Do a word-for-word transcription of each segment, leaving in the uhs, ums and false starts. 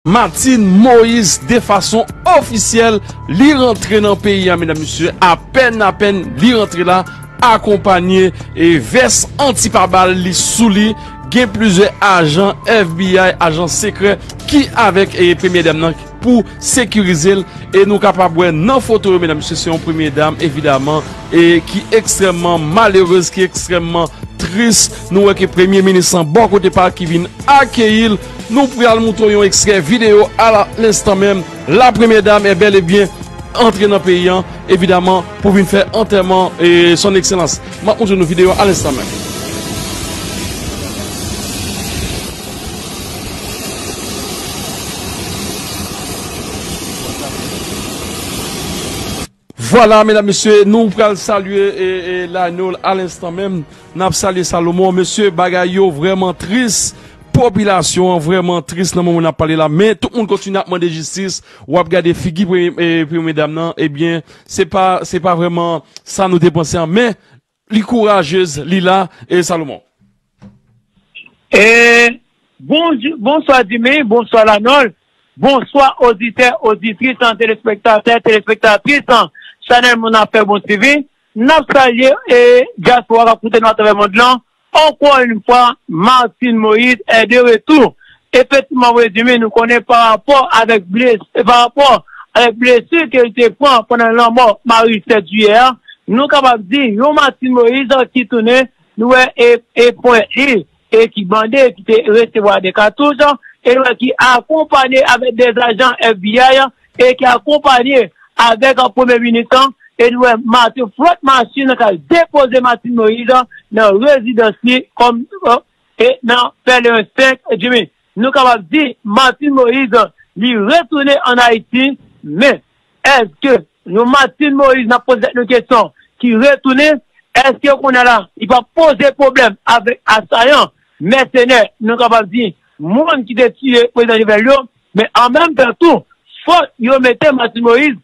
Martine Moïse de fason ofisyèl, li rantre nan peyi a, medam, mesye, apèn, apèn li rantre la, akonpanye e vès anti-pare-bal li sou li, gen plizyè ajan F B I, ajan sekrè ki avèk e premyè dam nan pou sekirize l. E nou kapab wè nan foto yo, medam, mesye, se yon premye dam, evidaman, e ki ekstrèmman malerez, ki ekstrèmman tris. Nou wè ke premye minis lan bò kote pa l ki vin akeyi l. Nou pral moutre yon ekstrè videyo a la, lenstan menm. La premyè dam e bèl e byen antre nan peyi an, evidaman, pou vin fè antèman e son ekselans. M ap moutre nou videyo a lenstan menm. Vwala, medam, mesye, nou pral salye e, e Lanol a lenstan menm. N ap salye Salomon. Mesye, bagay yo vrèman tris. Popilasyon an vrèman tris nan moman n ap pale la. Men tout moun kontinye ap mande jistis. W ap gade figi premye, e, premye dam nan. Ebyen, se pa, se pa vrèman sa nou te panse an. Men li kourajez, li la, e Salomon. E bonjou, bonswa Dimi, bonswa Lanol, bonswa oditè, oditris, an, telespektatè, telespektatris, an, chanèl Moun ap fè bon T V. N ap salye e dyaspora k ap koute nou atravè mond lan. Encore une fois, Martine Moïse est de retour. Efektivman, wi, Dimi, nou konnen pa rapò avèk blesi, pa rapò avèk blesi ke li te pran pandan lanmò Marie sèt jiyè a, nou kapab di yon Martine Moïse ki tounen, nou wè e, e pwen li e ki bande, ki te resevwa de katouch, e nou wè ki akonpanye avèk de ajan F B I, e ki akonpanye avèk premye minis lan, e nou wè Martine, flòt machin k al depoze Martine Moïse nan rezidans li kòm, e nan Pèleren senk, Dimi. Nou kapab di Martine Moïse li retounen ann Ayiti, men èske yon Martine Moïse, n ap poze tèt nou kesyon, ki retounen, èske kounye a la li p ap poze pwoblèm avèk asayan, mèsenè, nou kapab di moun ki te tiye prezidan Jovenel yo? Men an menm tan tou, fòk yo mete Martine Moïse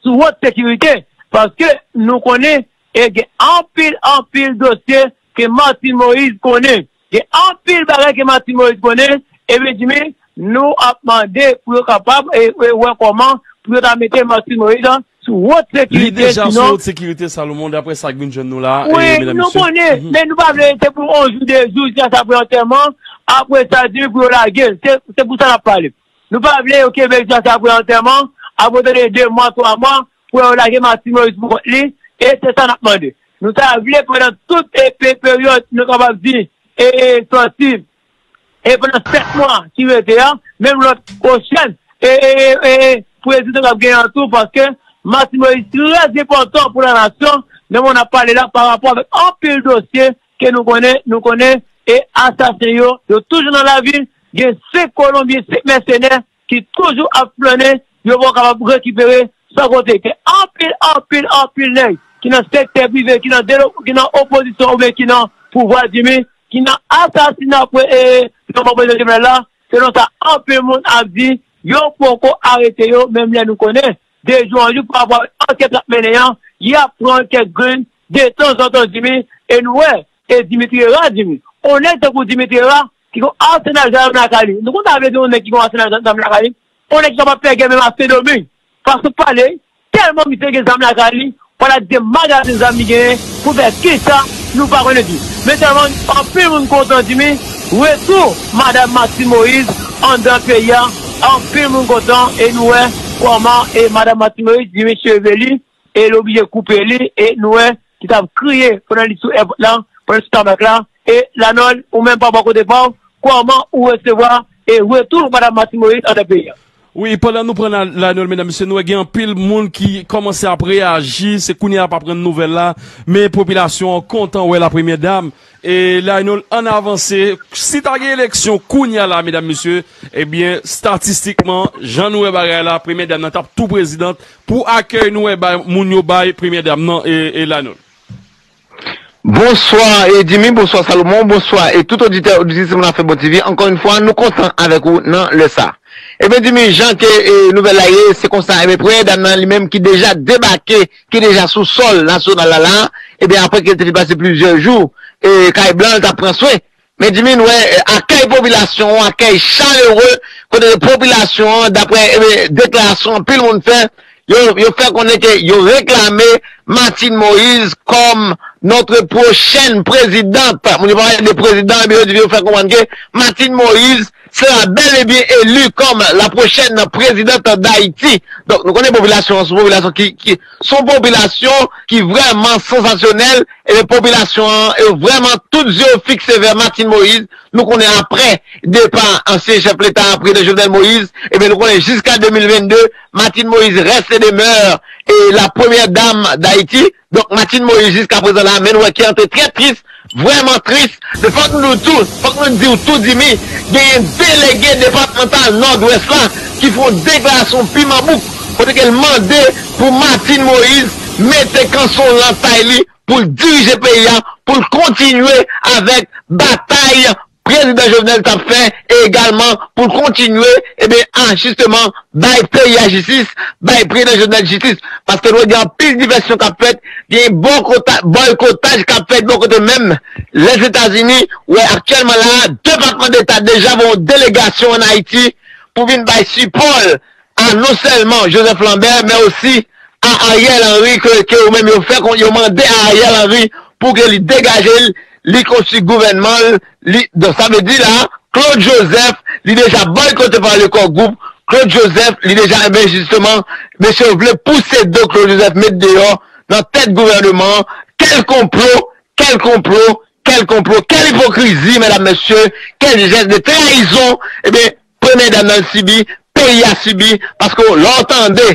sou wòt sekirite, paske nou konnen e gen anpil, anpil dosye ke Martine Moïse konnen. Gen anpil bagay ke Martine Moïse konnen. Ebyen, Dimi, nou ap mande pou yo kapab e, e wè kòman pou yo ta mete Martine Moïse sou wòt sekirite. Li deja sou wòt sekirite, Salomon, daprè sa k vin jwenn nou la. Wi, nou konnen, men nou pa vle se pou yon jou, de jou, jiskaske apre antèman, apre sa, Dimi, pou yo lage l. Se, se pou sa n ap pale. Nou pa vle yo kenbe l jiskaske apre antèman, apre tande de mwa, twa mwa, pou yo lage Martine Moïse pou kont li, e se sa n ap mande. Nou ta vle pandan tout e, pe, peryòd, nou kapab di, e, e, sòti, e pandan sèt mwa ki rete a, menm lòt pwochèn, e, e, e, e, prezidan k ap genyen an tou, paske Martine Moïse trè enpòtan pou lanasyon, nan moman n ap pale la, pa rapò avèk anpil dosye ke nou konnen, nou konnen, e asasen yo, yo toujou nan lavi, gen senk Kolonbyen, senk mèsenè ki toujou ap flannen, yo poko kapab rekipere san kote ke anpil, anpil, anpil nèg ki nan sektè prive, ki nan delo, ki nan opozisyon oubyen ki nan pouvwa, Dimi, ki nan asasina pre, e, prezidan Jovenel la, selon sa anpil moun ap di, yo poko arete yo, menm lè nou konnen, de jou an jou, pa rapò avèk ankèt l ap mennen an, y ap pran kèk grenn detanzantan, Dimi, e nou wè, e Dimitri Herard, Dimi. On nèg tankou Dimitri Herard, ki gon asenal zam lakay li. Nou konn sa vle di on nèg ki gon asenal zam lakay li? On nèg ki kapab fè gè menm a Sendomeng. Fason pale, tèlman misye gen zam lakay li, pral ak de magazen zam li genyen, pou fè kisa, nou pa konnen di. Men sèlman, anpil moun kontan, Dimi, retou madanm Martine Moïse anndan peyi a, anpil moun kontan, e nou wè kòman e madanm Martine Moïse, Dimi, cheve li, e l oblije koupe li, e nou wè ki t ap kriye pandan li sou èpòt la, pandan li sou tamak la, e Lanol, ou menm pa bò kote pa w, kòman ou resevwa e retou madanm Martine Moïse anndan peyi a? Wi, pandan nou pran Lanol, medam, mesye, nou wè gen anpil moun ki kòmanse ap reyaji, se kounye a y ap aprann nouvèl la, men popilasyon an kontan wè la premyè dam. E Lanol, ann avanse, si ta gen eleksyon kounye a la, medam, mesye, ebyen, estatistikman, jan nou wè bagay la, premyè dam nan t ap tou prezidant, pou akèy nou wè bay, moun yo bay premyè dam nan e, e Lanol. Bonswa e Dimi, bonswa Salomon, bonswa e tout oditè, oditris Moun ap fè bon T V. Ankò yon fwa, nou kontan avèk ou nan lè sa. Ebyen Dimi, jan ke e, nouvèl la ye, se konsa, ebyen premyè dam nan li menm ki deja debake, ki deja sou sòl nasyonal la la, ebyen apre ke l te fin pase plizyè jou e kay blan, l t ap pran swen. Men Dimi, n wè e, akèy popilasyon an, akèy chalere, kote popilasyon an, daprè, e, deklarasyon anpil moun fè, yo, yo fè konnen ke yo reklame Martine Moïse comme notre prochaine présidente. Moun yo pa pale de prezidan, ebyen yo di, yo fè konprann ke Martine Moïse sera bel et bien élue comme la prochaine présidente d'Haïti. Donk, nou konnen popilasyon an, se yon popilasyon ki, ki, se yon popilasyon ki vrèman sansasyonèl, e popilasyon an, e vrèman tout zye yo fikse vè Martine Moïse. Nou konnen aprè depa ansyen chèf leta a, prezidan Jovenel Moïse, ebyen nou konnen jiska de mil vennde, Martine Moïse reste demeure e la première dame d'Haïti. Donk, Martine Moïse, jiska prezan la, men nou wè ki antre trè tris, vrèman tris. Men fòk nou tou, fòk nou di w tou, Dimi, genyen delege depatmantal Nòdwès la ki fè yon deklarasyon piman bouk, kote ke l mande pou Martine Moïse mete kanson l nan tay li, pou l dirije peyi a, pou l kontinye avèk batay prezidan Jovenel t ap fè, e egalman pou l kontinye, ebyen, a, jisteman, bay peyi a jistis, bay prezidan Jovenel jistis. Paske nou wè gen anpil divèsyon k ap fèt, gen bòkota-, bòykotaj k ap fèt bò kote menm Lèzetazini. Wè aktyèlman la, Depatman Deta deja voye yon delegasyon ann Ayiti pou vin bay sipò l a non sèlman Joseph Lambert, men osi a Ariel Henry, ke, ke yo menm yo fè kon, yo mande a Ariel Henry pou ke li degaje l, li konstwi gouvènman l, li, donk sa vle di la, Claude Joseph, li deja bòykote pa le Core Group, Claude Joseph, li deja, enben, jisteman, mesye yo vle pouse do Claude Joseph met deyò nan tèt gouvènman an, kèl konplo, kèl konplo, kèl konplo, kèl ipokrizi, medam, mesye, kèl jès de trayizon, ebyen, premyè dam nan sibi, peyi a sibi, paske lè w tande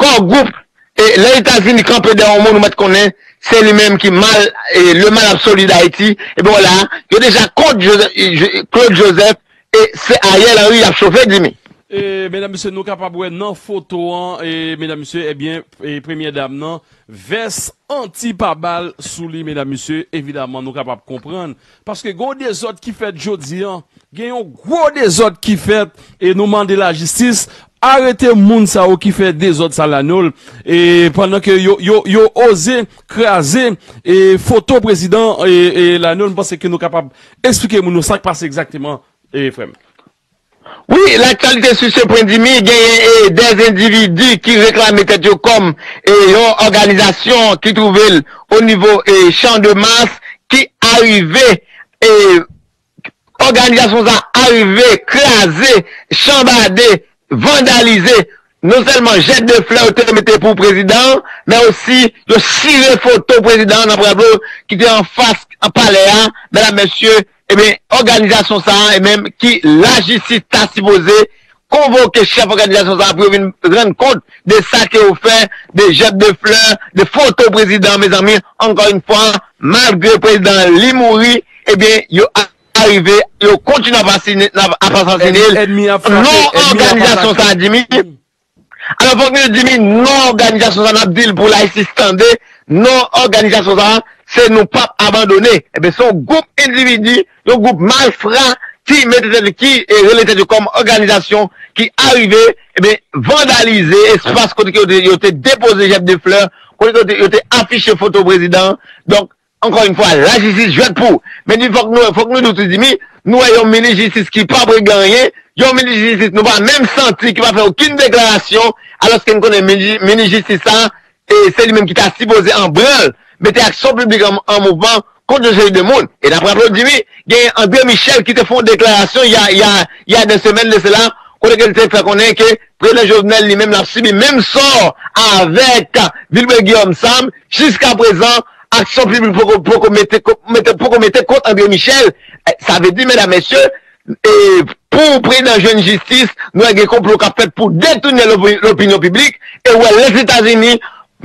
Core Group, e lè Etazini kanpe dèyè yon moun, ou mèt konnen, se li menm ki mal, e le mal absolu d'Haïti, ebyen, la, yo deja kont Joseph, e, Je-, Claude Joseph, e se Ariel Henry y ap chofe, Dimi. E, medam, mesye, nou kapab wè nan foto an, e, medam, mesye, ebyen, e, premyè dam nan, vès anti-pabal sou li, medam, mesye, evidaman, nou kapab konprann. Paske gen yon dezòd ki fèt jodi an, gen yon gwo dezòd ki fèt, e nou mande lajistis, arete moun sa yo ki fè dezòd sa Lanol, e pandan ke yo, yo, yo oze kraze, e foto prezidan, e, e Lanol, m panse ke nou kapab eksplike moun yo sa k pase egzakteman, e frè m. Wi, laktyalite sou se pwen, Dimi, genyen, e, dè endividi ki reklame tèt yo kòm, e, yon òganizasyon ki twouve l o nivo, e, Champ de Mars, ki arive, e, òganizasyon sa arive kraze, chanbade, vandalize, non sèlman jèt de flè yo te mete pou prezidan an, men osi yo chire foto prezidan an, n ap raple w, ki te anfas palè a, medam, mesye, ebyen, òganizasyon sa a, e menm ki lajistis ta sipoze konvoke chèf òganizasyon sa a pou yo vin rann kont de sa ke yo fè, de jèt de flè, de foto prezidan, mezanmi, ankò yon fwa, malgre prezidan an li mouri, ebyen, yo a-, arive, yo kontinye ap asasine, ap asasine l. Ènmi ap frape, non, ènmi ap òganizasyon sa a, Dimi. Alò, fòk nou di, men non, òganizasyon sa, n ap di l pou lajistis tande, non, òganizasyon sa, se Nou P ap Abandone. Ebyen, se yon gwoup endividi, yon gwoup malfra ki mete tèt, ki, e, rele tèt yo kòm òganizasyon ki arive, ebyen, vandalize espas kote ke yo te, yo te depoze jèt de flè, kote ke yo te, yo te afiche foto prezidan an. Donk, ankò yon fwa, lajistis jwèt pou. Men di fòk nou, fòk nou di w tou, Dimi, nou wè yon minis jistis ki pa p regle anyen, yon minis jistis nou pa menm santi ki pa fè okenn deklarasyon, alòske n konnen minis, minis jistis sa, e se li menm ki ta sipoze an branl, mete aksyon piblik an, an mouvman kont yon seri de moun. E n ap raple w, Dimi, gen André Michel ki te fè yon deklarasyon y a, y a, y a de semèn de sela, kote ke l te fè konnen ke prezidan Jovenel li menm l ap sibi menm sò avèk Vilbrun Guillaume Sam, jiska prezan, aksyon piblik poko, poko mete, ko-, mete, poko mete kont André Michel. E, sa vle di, medam, mesye, e, pou prezidan jwenn jistis, nou wè gen konplo k ap fèt pou detounen lopi-, lopinyon piblik. E w wè Lèzetazini,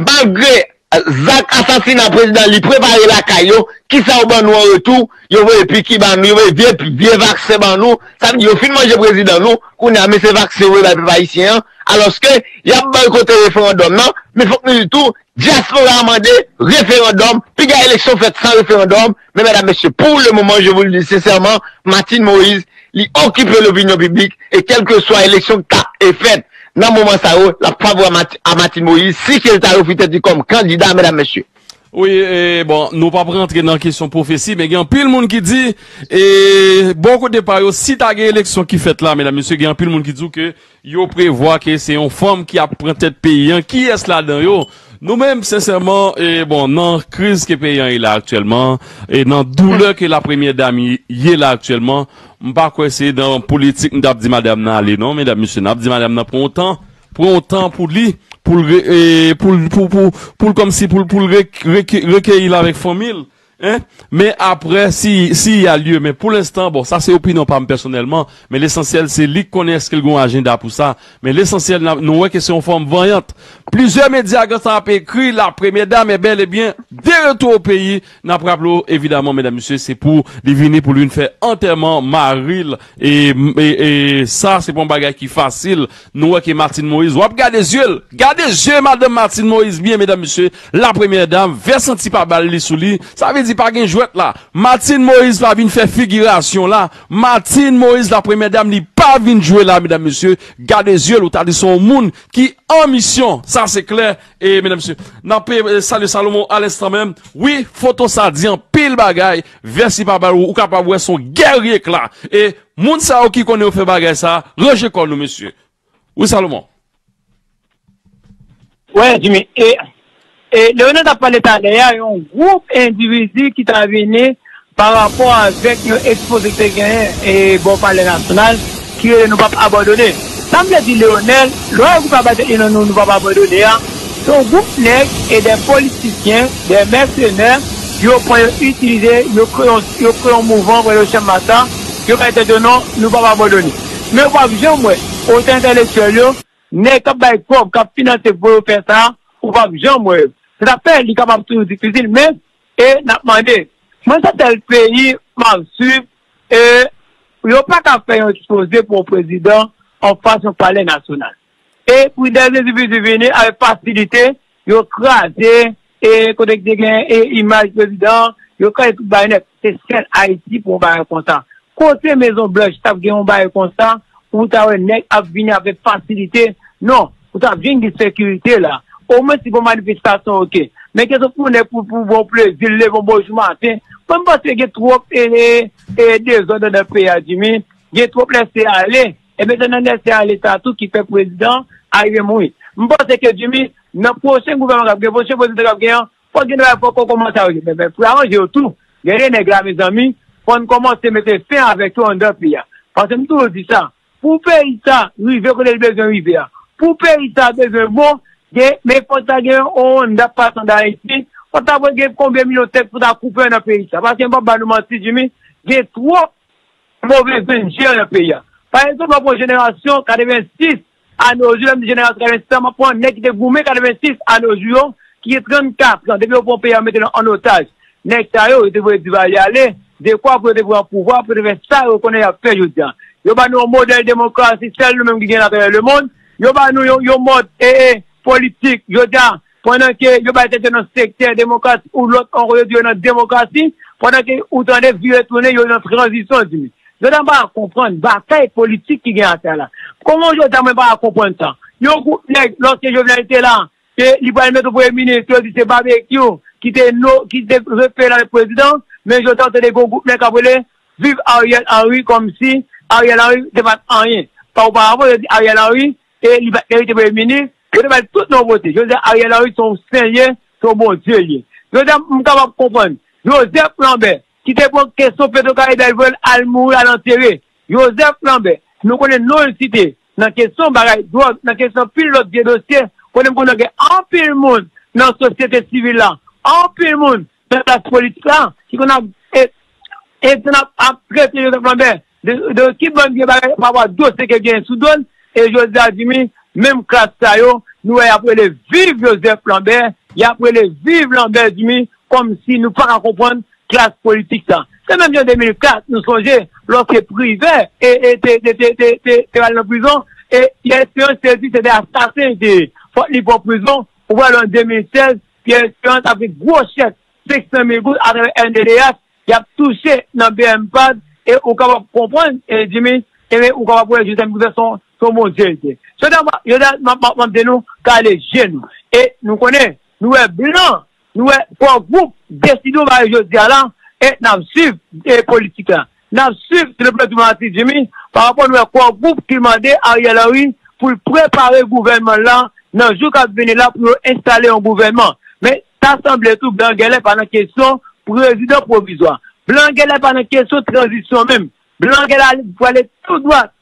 malgre, e, zak asasina prezidan li prepare lakay yo, kisa yo ban nou an retou? Yo voye piki ban nou, yo voye vye, vye vaksen ban nou. Sa vle di yo fin manje prezidan nou, kounye a, men se vaksen yo voye bay pèp ayisyen an. Alòske, y ap bòykote referandòm nan, men fòk nou di tou, dyaspora a mande referandòm, piga eleksyon fèt san referandòm, men medam, mesye, pou le moman, je vous le dis sincèrement, Martine Moïse, li okipe lopinyon piblik, e kèlkeswa eleksyon k ta e fèt nan moman sa yo, l ap favorab a Mati-, a Martine Moïse, si ke l ta ofri tèt li kòm kandida, medam, mesye. Wi, e, bon, nou p ap rantre nan kesyon pwofesi, men gen anpil moun ki di, e, bò kote pa yo, si ta gen eleksyon ki fèt la, medam, mesye, gen anpil moun ki di w ke yo prevwa ke se yon fanm ki ap pran tèt peyi an. Kiyès ladan yo? Nou menm, sensèman, e, bon, nan kriz ke peyi an ye la aktyèlman, e nan doulè ke la premyè dam ye, ye la aktyèlman, m pa kwè se nan politik m t ap di madanm nan ale, non, medam, mesye, n ap di madanm nan pran yon tan, pran yon tan pou li, pou l re- e, pou l pou, pou, pou l kòmsi pou l pou l re- reke- rekeyi l avèk fanmi l. Hein? Men apre, si si y a lye, men pou lenstan, bon, sa se opinyon pa m pèsonèlman, men lesansyèl se li k konnen èske l gen yon ajanda pou sa. Men lesansyèl, n ap- nou wè ke se yon fanm vanyant. Plizyè medya gentan ap ekri, la premyè dam est bel et bien de retour au pays. N ap raple w, evidaman, medam, mesye, se pou li vini pou l vin fè antèman mari l. E, e, e sa, se pa yon bagay ki fasil. Nou wè ke Martine Moïse, w ap gade zye l. Gade zye madanm Martine Moïse byen, medam, mesye. La premyè dam, vè santi pa bal li sou li. Sa vle di pa gen jwèt la. Martine Moïse pa vin fè figirasyon la. Martine Moïse, la premyè dam, li pa vin jwe la, medam, mesye. Gade zye l, ou ta di se yon moun ki an misyon. Sa se klè. E, medam, mesye, n ap, e, salye Salomon alenstan menm. Wi, foto sa di anpil bagay. Vè santi pa bal ou, ou kapab wè se yon gèrye k la. E moun sa yo ki konnen yo fè bagay sa, ranje kò nou, mesye. Wi, Salomon. Wè, Jimmy. E, e Leonel t ap pale talè a, yon gwoup endividi ki ta vini pa rapò avèk yon ekspoze ki te genyen e bò Palè Nasyonal ki rele Nou p ap abandone. Sa m vle di Leonel, lè yo gwoup la bay tèt li nan nou, nou p ap abandone a, se yon gwoup nèg e de politisyen, de mèsenè, yo pran yo itilize, yo kreye yon, yo kreye yon mouvman, yo chanmata, yo bay tèt yo non, nou p ap abandone. Men w p ap janm wè, otan entèlektyèl yo, nèg k ap bay kòb, k ap finanse pou yo fè sa, ou p ap janm wè yo. Se sa k fè li kapab toujou difisil, men, e n ap mande, mwen se sèl peyi m ap swiv, e yo pa ka fè yon ekspoze pou yon prezidan anfas yon palè nasyonal. E pou de endividi vini avèk fasilite, yo kraze, e kote ki te gen e imaj prezidan, yo kraze tout bagay nèt. Se sèl Ayiti pou yon bagay konsa. Kote Mezon Blanch t ap gen yon bagay konsa, ou ta wè nèg ap vini avèk fasilite? Non, ou t ap jwenn gen sekirite la. Omwen si gon manifestasyon, oke. Men kesyon pou nèg pou, pou bon plezi, leve yon bon jou maten. Mwen, m panse gen twòp e, e, e dezòd anndan peyi a, Jimmy. Gen twòp lèse ale. E menm nan lèse ale sa tou ki fè prezidan an rive mouri. M panse ke Jimmy, nan pwochen gouvènman k ap gen, pwochen prezidan k ap gen an, fòk gen bagay fòk ou kòmanse aranje. Men, men pou aranje yo tou, gen de nèg la, mezanmi, fò n kòmanse mete fen avèk yo anndan peyi a. Paske m toujou di sa, pou peyi sa rive kote l bezwen rive a, pou peyi sa bezwen bon, gen, men fòk ta gen yon Honda pase anndan Ayiti, fòk ta gen konbyen milyon tèt pou ta koupe anndan peyi sa. Paske m p ap ba nou manti, Jimmy, gen twòp move grenn je nan peyi a. Pa egzanp, w ap pran jenerasyon katrevensis a no jou, lè m di jenerasyon katrevensis la, m ap pran nèg ki te goumen katrevensis a no jou yo, ki gen trannkat an, depi yo pran peyi a, yo mete l an otaj. Nèg sa yo, yo te voye Duvalier ale, dekwa pou yo te pran pouvwa, pou yo te fè sa yo konnen y ap fè jodi a. Yo ba nou yon modèl demokrasi, sèl nou menm ki gen l atravè lemonn. Yo ba nou yon, yon mòd e, e, politik, jodi a, pandan ke yo bay tèt yo nan sektè demokrasi ou lòt ankò yo di yo nan demokrasi, pandan ke ou tande vire tounen yo nan tranzisyon, Jimmy. Jodi a m pa ka konprann batay politik ki gen atè a la. Kòman jodi a mwen pa ka konprann sa? Yon gwoup nèg, lòske Jovenel te la, e li pral mete yon premye minis, yo di se Babekyou ki te no, ki te refere l avèk prezidan, men jodi a w tande gen yon gwoup nèg k ap rele viv Ariel Henry kòmsi Ariel Henry te pa t anyen. Paske oparavan yo di Ariel Henry e li pa t merite premye minis, yo te ba l tout nouvote. Jodi a Ariel Henry se yon sen l ye, se yon Bondye l ye. Jodi a m kapab konprann Joseph Lambert ki te pran kesyon Petro Caribe a, li voye l al mouri, al antere. Joseph Lambert, nou konnen non l site nan kesyon bagay dwòg, nan kesyon pil lòt vye dosye, kote m konnen gen anpil moun nan sosyete sivil la, anpil moun nan klas politik la, ki konn ap e, e konn ap, ap trete Joseph Lambert de, de ki bann vye bagay pa rapò a dosye ke l genyen sou do l, e jodi a Jimmy, menm klas sa yo, nou wè y ap rele viv Joseph Lambert, y ap rele viv Lambert Jimmy, kòmsi nou pa ka konprann klas politik sa. Se menm jan de mil kat, nou sonje, lòske Privè e, e te, te, te, te, te, te al nan prizon, e Pierre Espérance te di se de asasen li te ye. Fòk li pran prizon, ou pral wè an de mil sèz, Pierre Espérance ap gen gwo chèk senk san mil goud atravè N D D H, y ap touche nan B M pad, e ou kapab konprann, e Jimmy, e ou kapab wè Joseph Privè se yon, se yon Bondye li te. Jodi a, m ap, jodi a, m ap, m ap, m ap di nou, kale je nou. E nou konnen, nou wè blan, nou wè kò gwoup deside yon bagay jodi a la, e n ap swiv e politik la. N ap swiv sou le plan diplomatik, Jimmy, pa rapò nou wè kò gwoup ki mande Ariel Henry pou l prepare gouvènman l la nan jou k ap vini la pou yo enstale yon gouvènman. Men, ta sanble tou blan genlè pa nan kesyon prezidan pwovizwa. Blan genlè pa nan kesyon tranzisyon menm. Blan genlè prale tou dwat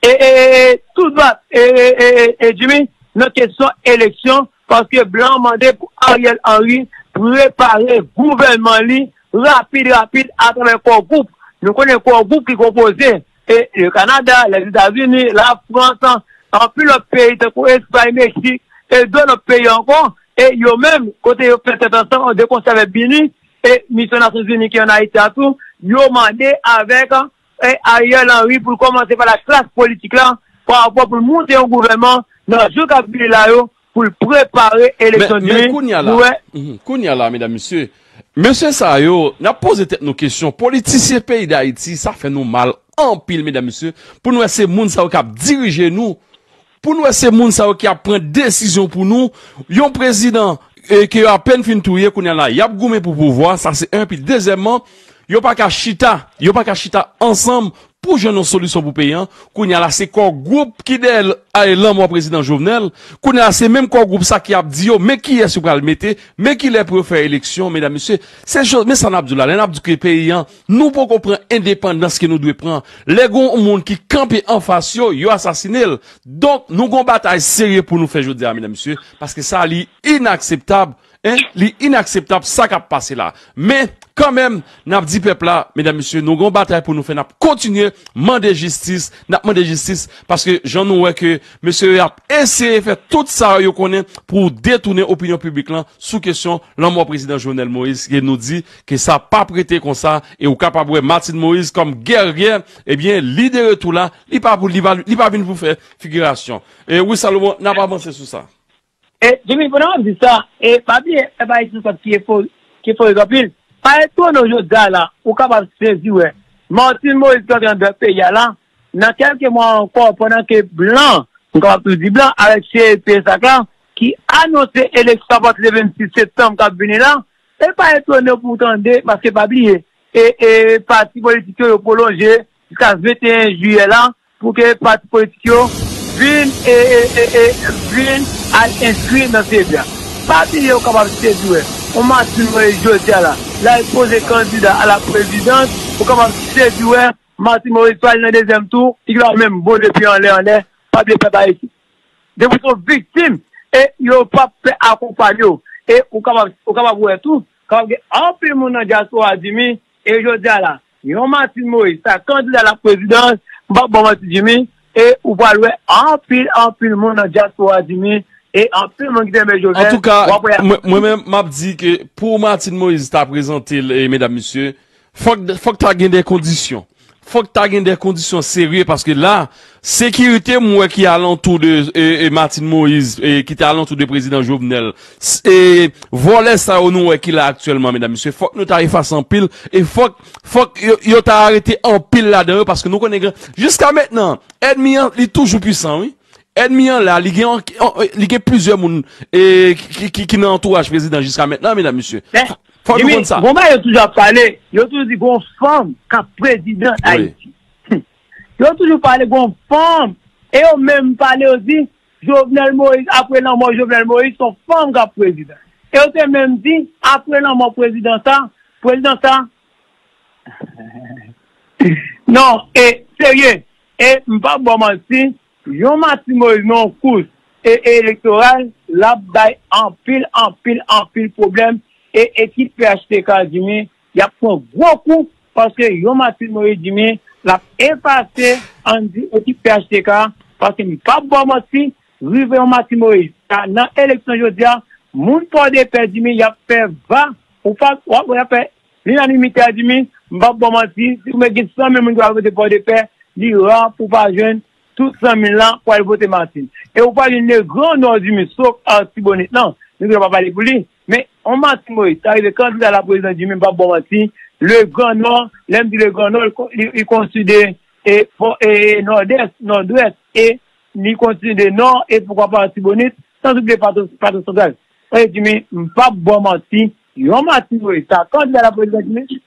e, e, e, tou dwat, e, e, e, e, e, Jimmy, nan kesyon eleksyon, paske blan mande pou Ariel Henry prepare gouvènman li rapid, rapid, atravè kò gwoup. Nou konnen kò gwoup ki konpoze e, e Kanada, Lèzetazini, Lafrans, anpil lòt peyi tankou Espay, Meksik, e dòt lòt peyi ankò, e yo menm, kote yo fè tèt ansanm, de konsè avèk Bini, e misyon Nasyonzini ki ann Ayiti a tou, yo mande avèk e Ariel Henry pou l kòmanse pa la klas politik la, pa rapò pou l monte yon gouvènman nan jou k ap vini la yo, pou l prepare eleksyon di men, men kounye a la, nou wè. Mhm, kounye a la, medam, mesye, mesye sa yo, n ap poze tèt nou kesyon, politisyen peyi Dayiti, sa fè nou mal anpil, medam, mesye, pou nou wè se moun sa yo k ap dirije nou, pou nou wè se moun sa yo ki ap pran desizyon pou nou, yon prezidan e, ke yo apèn fin touye, kounye a la, y ap goumen pou pouvwa, sa se en, epi dezyèmman, yo pa ka chita, yo pa ka chita ansanm pou jwenn yon solisyon pou peyi a. Kounye a la, se kò gwoup ki dèyè l-, ay, lanmò prezidan Jovenel. Kounye a la, se menm kò gwoup sa ki ap di yo, men kiyès yo pral mete, men kilè pou yo fè eleksyon, medam, mesye. Se jò-, men sa n ap di w la, lè n ap di ke peyi a, nou poko pran endepandans ke nou dwe pran. Lè gen yon moun ki kanpe anfas yo, yo asasine l. Donk, nou gen yon batay serye pou nou fè jodi a, medam, mesye, paske sa, li inakseptab, en, li inakseptab sa k ap pase la. Men, kanmenm, n ap di pèp la, medam, mesye, nou gen yon batay pou nou fè, n ap kontinye mande jistis, n ap mande jistis, paske jan nou wè ke mesye yo ap eseye fè tout sa yo konnen pou detounen opinyon piblik lan sou kesyon lanmò prezidan Jovenel Moïse, ke nou di ke sa p ap rete konsa, e ou kapab wè Martine Moïse kòm gèryè, ebyen, li de retou la, li pa pou, li pa, li pa vin pou fè figirasyon. E wi, Salomon, n ap avanse sou sa. E, Jimmy, pandan w ap di sa, e, pa bliye, pèp ayisyen sa ki efori-, ki eforik anpil. Pa etone w jodi a la, ou kapab sezi wè Martine Moïse ki antre anndan peyi a la, nan kèlke mwa ankò, pandan ke blan, m kapab tou di blan, avèk C E P sa k la, ki anonse eleksyon apati de vennsis septanm k ap vini la, e pa etone w pou w tande, paske pa bliye, e, e pati politik yo, yo pwolonje jiska venteyen jiyè la, pou ke pati politik yo vin, e, e, e, e, vin al enskri nan C E P a. Pa bliye, ou kapab sezi wè, yon Martine Moïse jodi a la, l al poze kandida a la prezidans, ou kapab sezi wè, Martine Moïse pral nan dezyèm tou, figi l ap menm bon depi anlè, anlè, pa bliye pèp ayisyen. Depi w se yon viktim, e yo p ap fè akonpanye w. E ou kapab, ou kapab wè tou, kapab gen anpil moun nan dyaspora, Jimmy, e jodi a la, yon Martine Moïse, sa kandida la prezidans, m p ap ba w manti, Jimmy, e ou pral wè anpil, anpil moun nan dyaspora, Jimmy, e anpil moun ki te renmen Jovenel, w ap wè. Antouka, mwen, mwen menm, m ap di ke pou Martine Moïse ta prezante l, e medam, mesye, fòk, fòk ta gen de kondisyon. Fòk ta gen de kondisyon serye, paske la, sekirite m wè ki alantou de, e, e, Martine Moïse, e, ki te alantou de prezidan Jovenel, s-, e, vòlè sa yo nou wè ki la aktyèlman, medam, mesye, fòk nou ta efase anpil, e fòk, fòk yo, yo ta arete anpil ladan yo, paske nou konnen gen, jiska mentnan, ènmi an, li toujou pwisan, wi. Ènmi an la, li gen, li gen plizyè moun, e, ki, ki, ki nan antouraj prezidan jiska mentnan, medam, mesye. Fòk nou konn sa. Gon bagay yo toujou ap pale, yo toujou di gon fanm k ap prezidan Ayiti. Yo toujou pale gon fanm, e yo menm pale, yo di Jovenel Moïse, apre lanmò Jovenel Moïse, se yon fanm k ap prezidan. E yo te menm di, apre lanmò prezidan sa, prezidan sa, non, e serye, e m p ap ba w manti, yon Martine Moïse nan yon kous e, e elektoral, l ap bay anpil, anpil, anpil pwoblèm, e ekip P H T K, Jimmy, y ap pran gwo kou, paske yon Martine Moïse, Jimmy, l ap efase, ann di, ekip P H T K, paske m p ap ba w manti, rive yon Martine Moïse, sa, nan eleksyon jodi a, moun Pòdepè, Jimmy, y ap fè va, ou pa, w ap, y ap fè linanimite a, Jimmy, m p ap ba w manti, si w mèt gen san mil moun ki pral vote Pòdepè, li ra pou w pa jwenn tout san mil lan pou al vote Martine. E ou pral jwenn Legran Nò, Jimmy, sof Artibonit lan, nou genlè pa pale pou li. Men, yon Martine Moïse ta rive kandida la prezidan, Jimmy, m p ap ba w manti, Legran Nò, lè m di Legran Nò, li, li, li konsidere e, e, e Nòdès, Nòdwès, e li konsidere Nò, e poukwa pa Artibonit, san oubliye Patwon, Patwon Santral. Wi, Jimmy, m p ap ba w manti. Yon Martine Moïse, sa kandida la prezidan, Jimmy?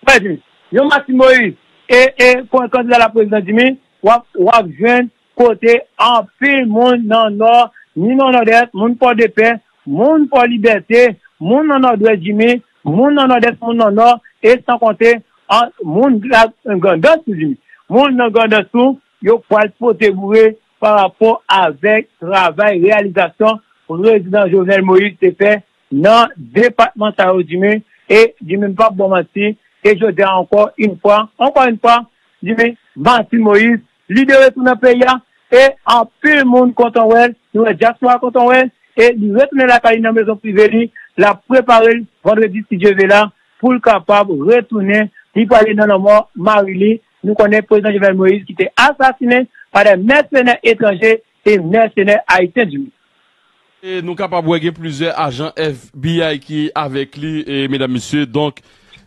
Wi, Jimmy, yon Martine Moïse, e, e, kon kandida la prezidan, Jimmy, w ap, w ap jwenn kote anpil moun nan Nò, ni nan Nòdès, moun Pòdepè, moun Pò Libète, moun nan Nòdwès, Jimmy, moun nan Nòdès, moun nan Nò, e san konte an, moun la, Grandans tou, Jimmy. Moun nan Grandans tou, yo pral pote boure pa rapò avèk travay reyalizasyon prezidan Jovenel Moïse te fè nan depatman sa yo, Jimmy. E Jimmy, m p ap ba w manti, e jodi a, ankò yon fwa, ankò yon fwa, Jimmy, Martine Moïse, li de retour nan peyi a, e anpil moun kontan wè l, nou wè dyaspora kontan wè l, e li retounen lakay li nan mezon prive li, l ap prepare l vandredi, si Dye vle la, pou l kapab retounen, li prale nan lanmò mari li. Nou konnen prezidan Jovenel Moïse ki te asasinen pa de mèsenè etranje e mèsenè ayisyen, Jimmy. E nou kapab wè gen plizyè ajan F B I ki avèk li, e, medam, mesye. Donk,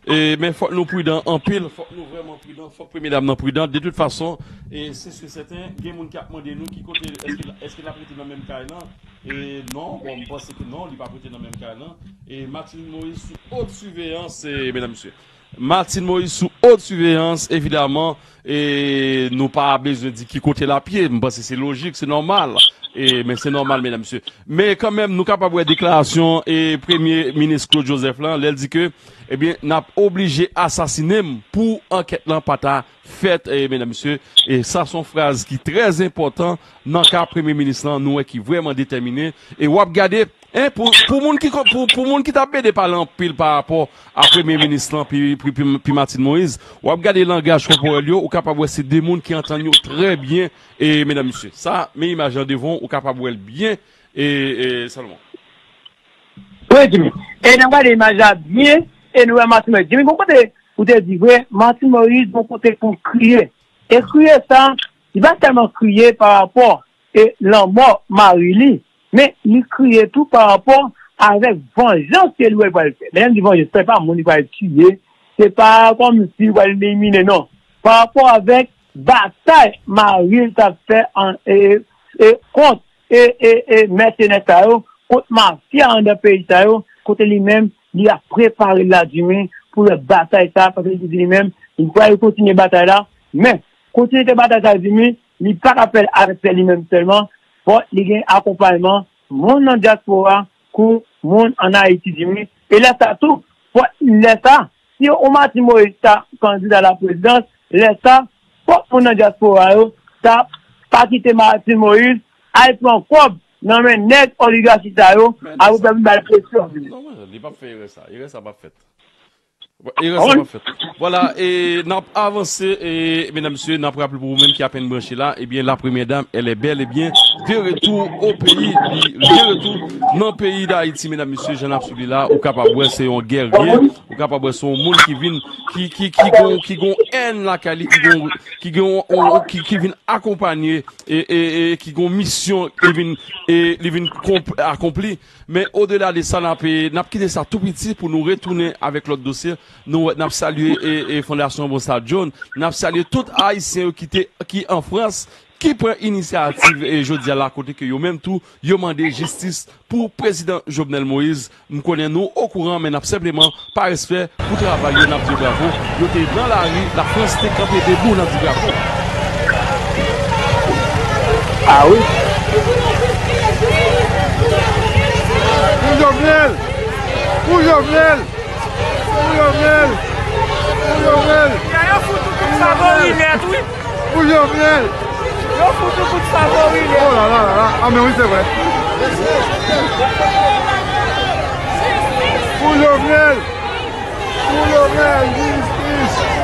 e, men fòk nou pridan anpil, fòk nou vrèman pridan, fòk premye dam nan pridan. De tout fason, e, se si sèten, gen moun k ap mande nou ki kote, èske, èske l ap rete nan menm kay lan? E non, bon, m panse ke non, li p ap rete nan menm kay lan. E Martine Moïse sou haute surveillance, e, medam, mesye. Martine Moïse sou haute surveillance, evidaman, e nou pa bezwen di ki kote l ap ye. M panse se lojik, se nòmal. E, men se nòmal, medam, mesye. Men kanmenm, nou kapab wè deklarasyon, e, Premye Minis Claude Joseph lan, lè l di ke, ebyen, n ap oblije asasinen m pou ankèt lan pa ta fèt, e, medam, mesye. E sa se yon fraz ki trè enpòtan nan ka Premye Minis lan, nou wè ki vrèman detèmine. E w ap gade, en, pou, pou moun ki, pou, pou moun ki t ap pede pale anpil pa rapò a Premye Minis lan, pi, pi, pi, pi Martine Moïse, w ap gade langaj kòpòrèl yo, ou kapab wè se de moun ki antann yo trè byen, e, medam, mesye. Sa, men imaj lan devan w, ou kapab wè l byen, e, e, Salomon. Wi, Jimmy. E n ap gade imaj la byen, e nou wè Martine Moïse. Jimmy, gon kote ou te di vre, Martine Moïse, gon kote pou l kriye. E kriye sa, li pa sèlman kriye pa rapò e lanmò mari li, men li kriye tou pa rapò avèk vanjans ke li wè l pral fè. Lè m di vanjans, se pa moun li pral tiye, se pa kòmsi li pral elimine, non. Pa rapò avèk batay mari l t ap fè an, e, e, kont e, e, e, mèsenè sa yo, kont mafya anndan peyi sa yo, kote li menm, li ap prepare l la, Jimmy, pou l batay sa, paske li di li menm, li pral kontinye batay la, men, kontinite batay sa, Jimmy, li pa ka fè l avèk tèt li menm sèlman, fòk li gen akonpayman moun nan dyaspora kou moun ann Ayiti, Jimmy. E lè sa tou, fòk lè sa, si yon Martine Moïse ta kandida laprezidans, lè sa, fòk moun nan dyaspora yo ta pa kite Martine Moïse al pran kòb nan men nèg oligachi sa yo, apre pou yo vin ba l presyon. Non, non, li p ap fè erè sa. Erè sa p ap fèt. Erè sa p ap fèt. Vwala, e n ap avanse, e, medam, mesye, n ap raple pou ou menm ki apèn branche la, ebyen, la premyè dam, elle est bel et bien de retour au pays, li de retour nan peyi Dayiti, medam, mesye, jan n ap swiv li la, ou kapab wè se yon gèrye, ou kapab wè se yon moun ki vin, ki, ki, ki gon, ki gon èn lakay li, ki gon, ki gon, ki, ki vin akonpanye, e, e, e ki gon misyon li vin, e, li vin konp-, akonpli. Men odela de sa, n ap, n ap kite sa tou piti pou nou retounen avèk lòt dosye. Nou, n ap salye, e, e, Fondasyon Bonsal John. N ap salye tout Ayisyen yo ki te, ki an Frans, ki pran inisyativ, e, jodi a la, kote ke yo menm tou, yo mande jistis pou Prezidan Jovenel Moïse. M konnen nou okouran, men n ap senpleman pa respè pou travay yo, n ap di yo bravo. Yo te nan lari, Lafrans te kanpe debou, n ap di bravo. Ah wi. Pou Jovenel! Pou Jovenel! Pou Jovenel! Pou Jovenel! Yo fout ou kout favori nèt, wi. Pou Jovenel! Yo fout ou kout favori nèt. Oh la la la la. Ah, men wi, se vre. Pou Jovenel! Pou Jovenel, jistis!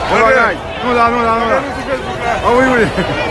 Bon bagay. Nou la, nou la, nou la. Ah wi, wi.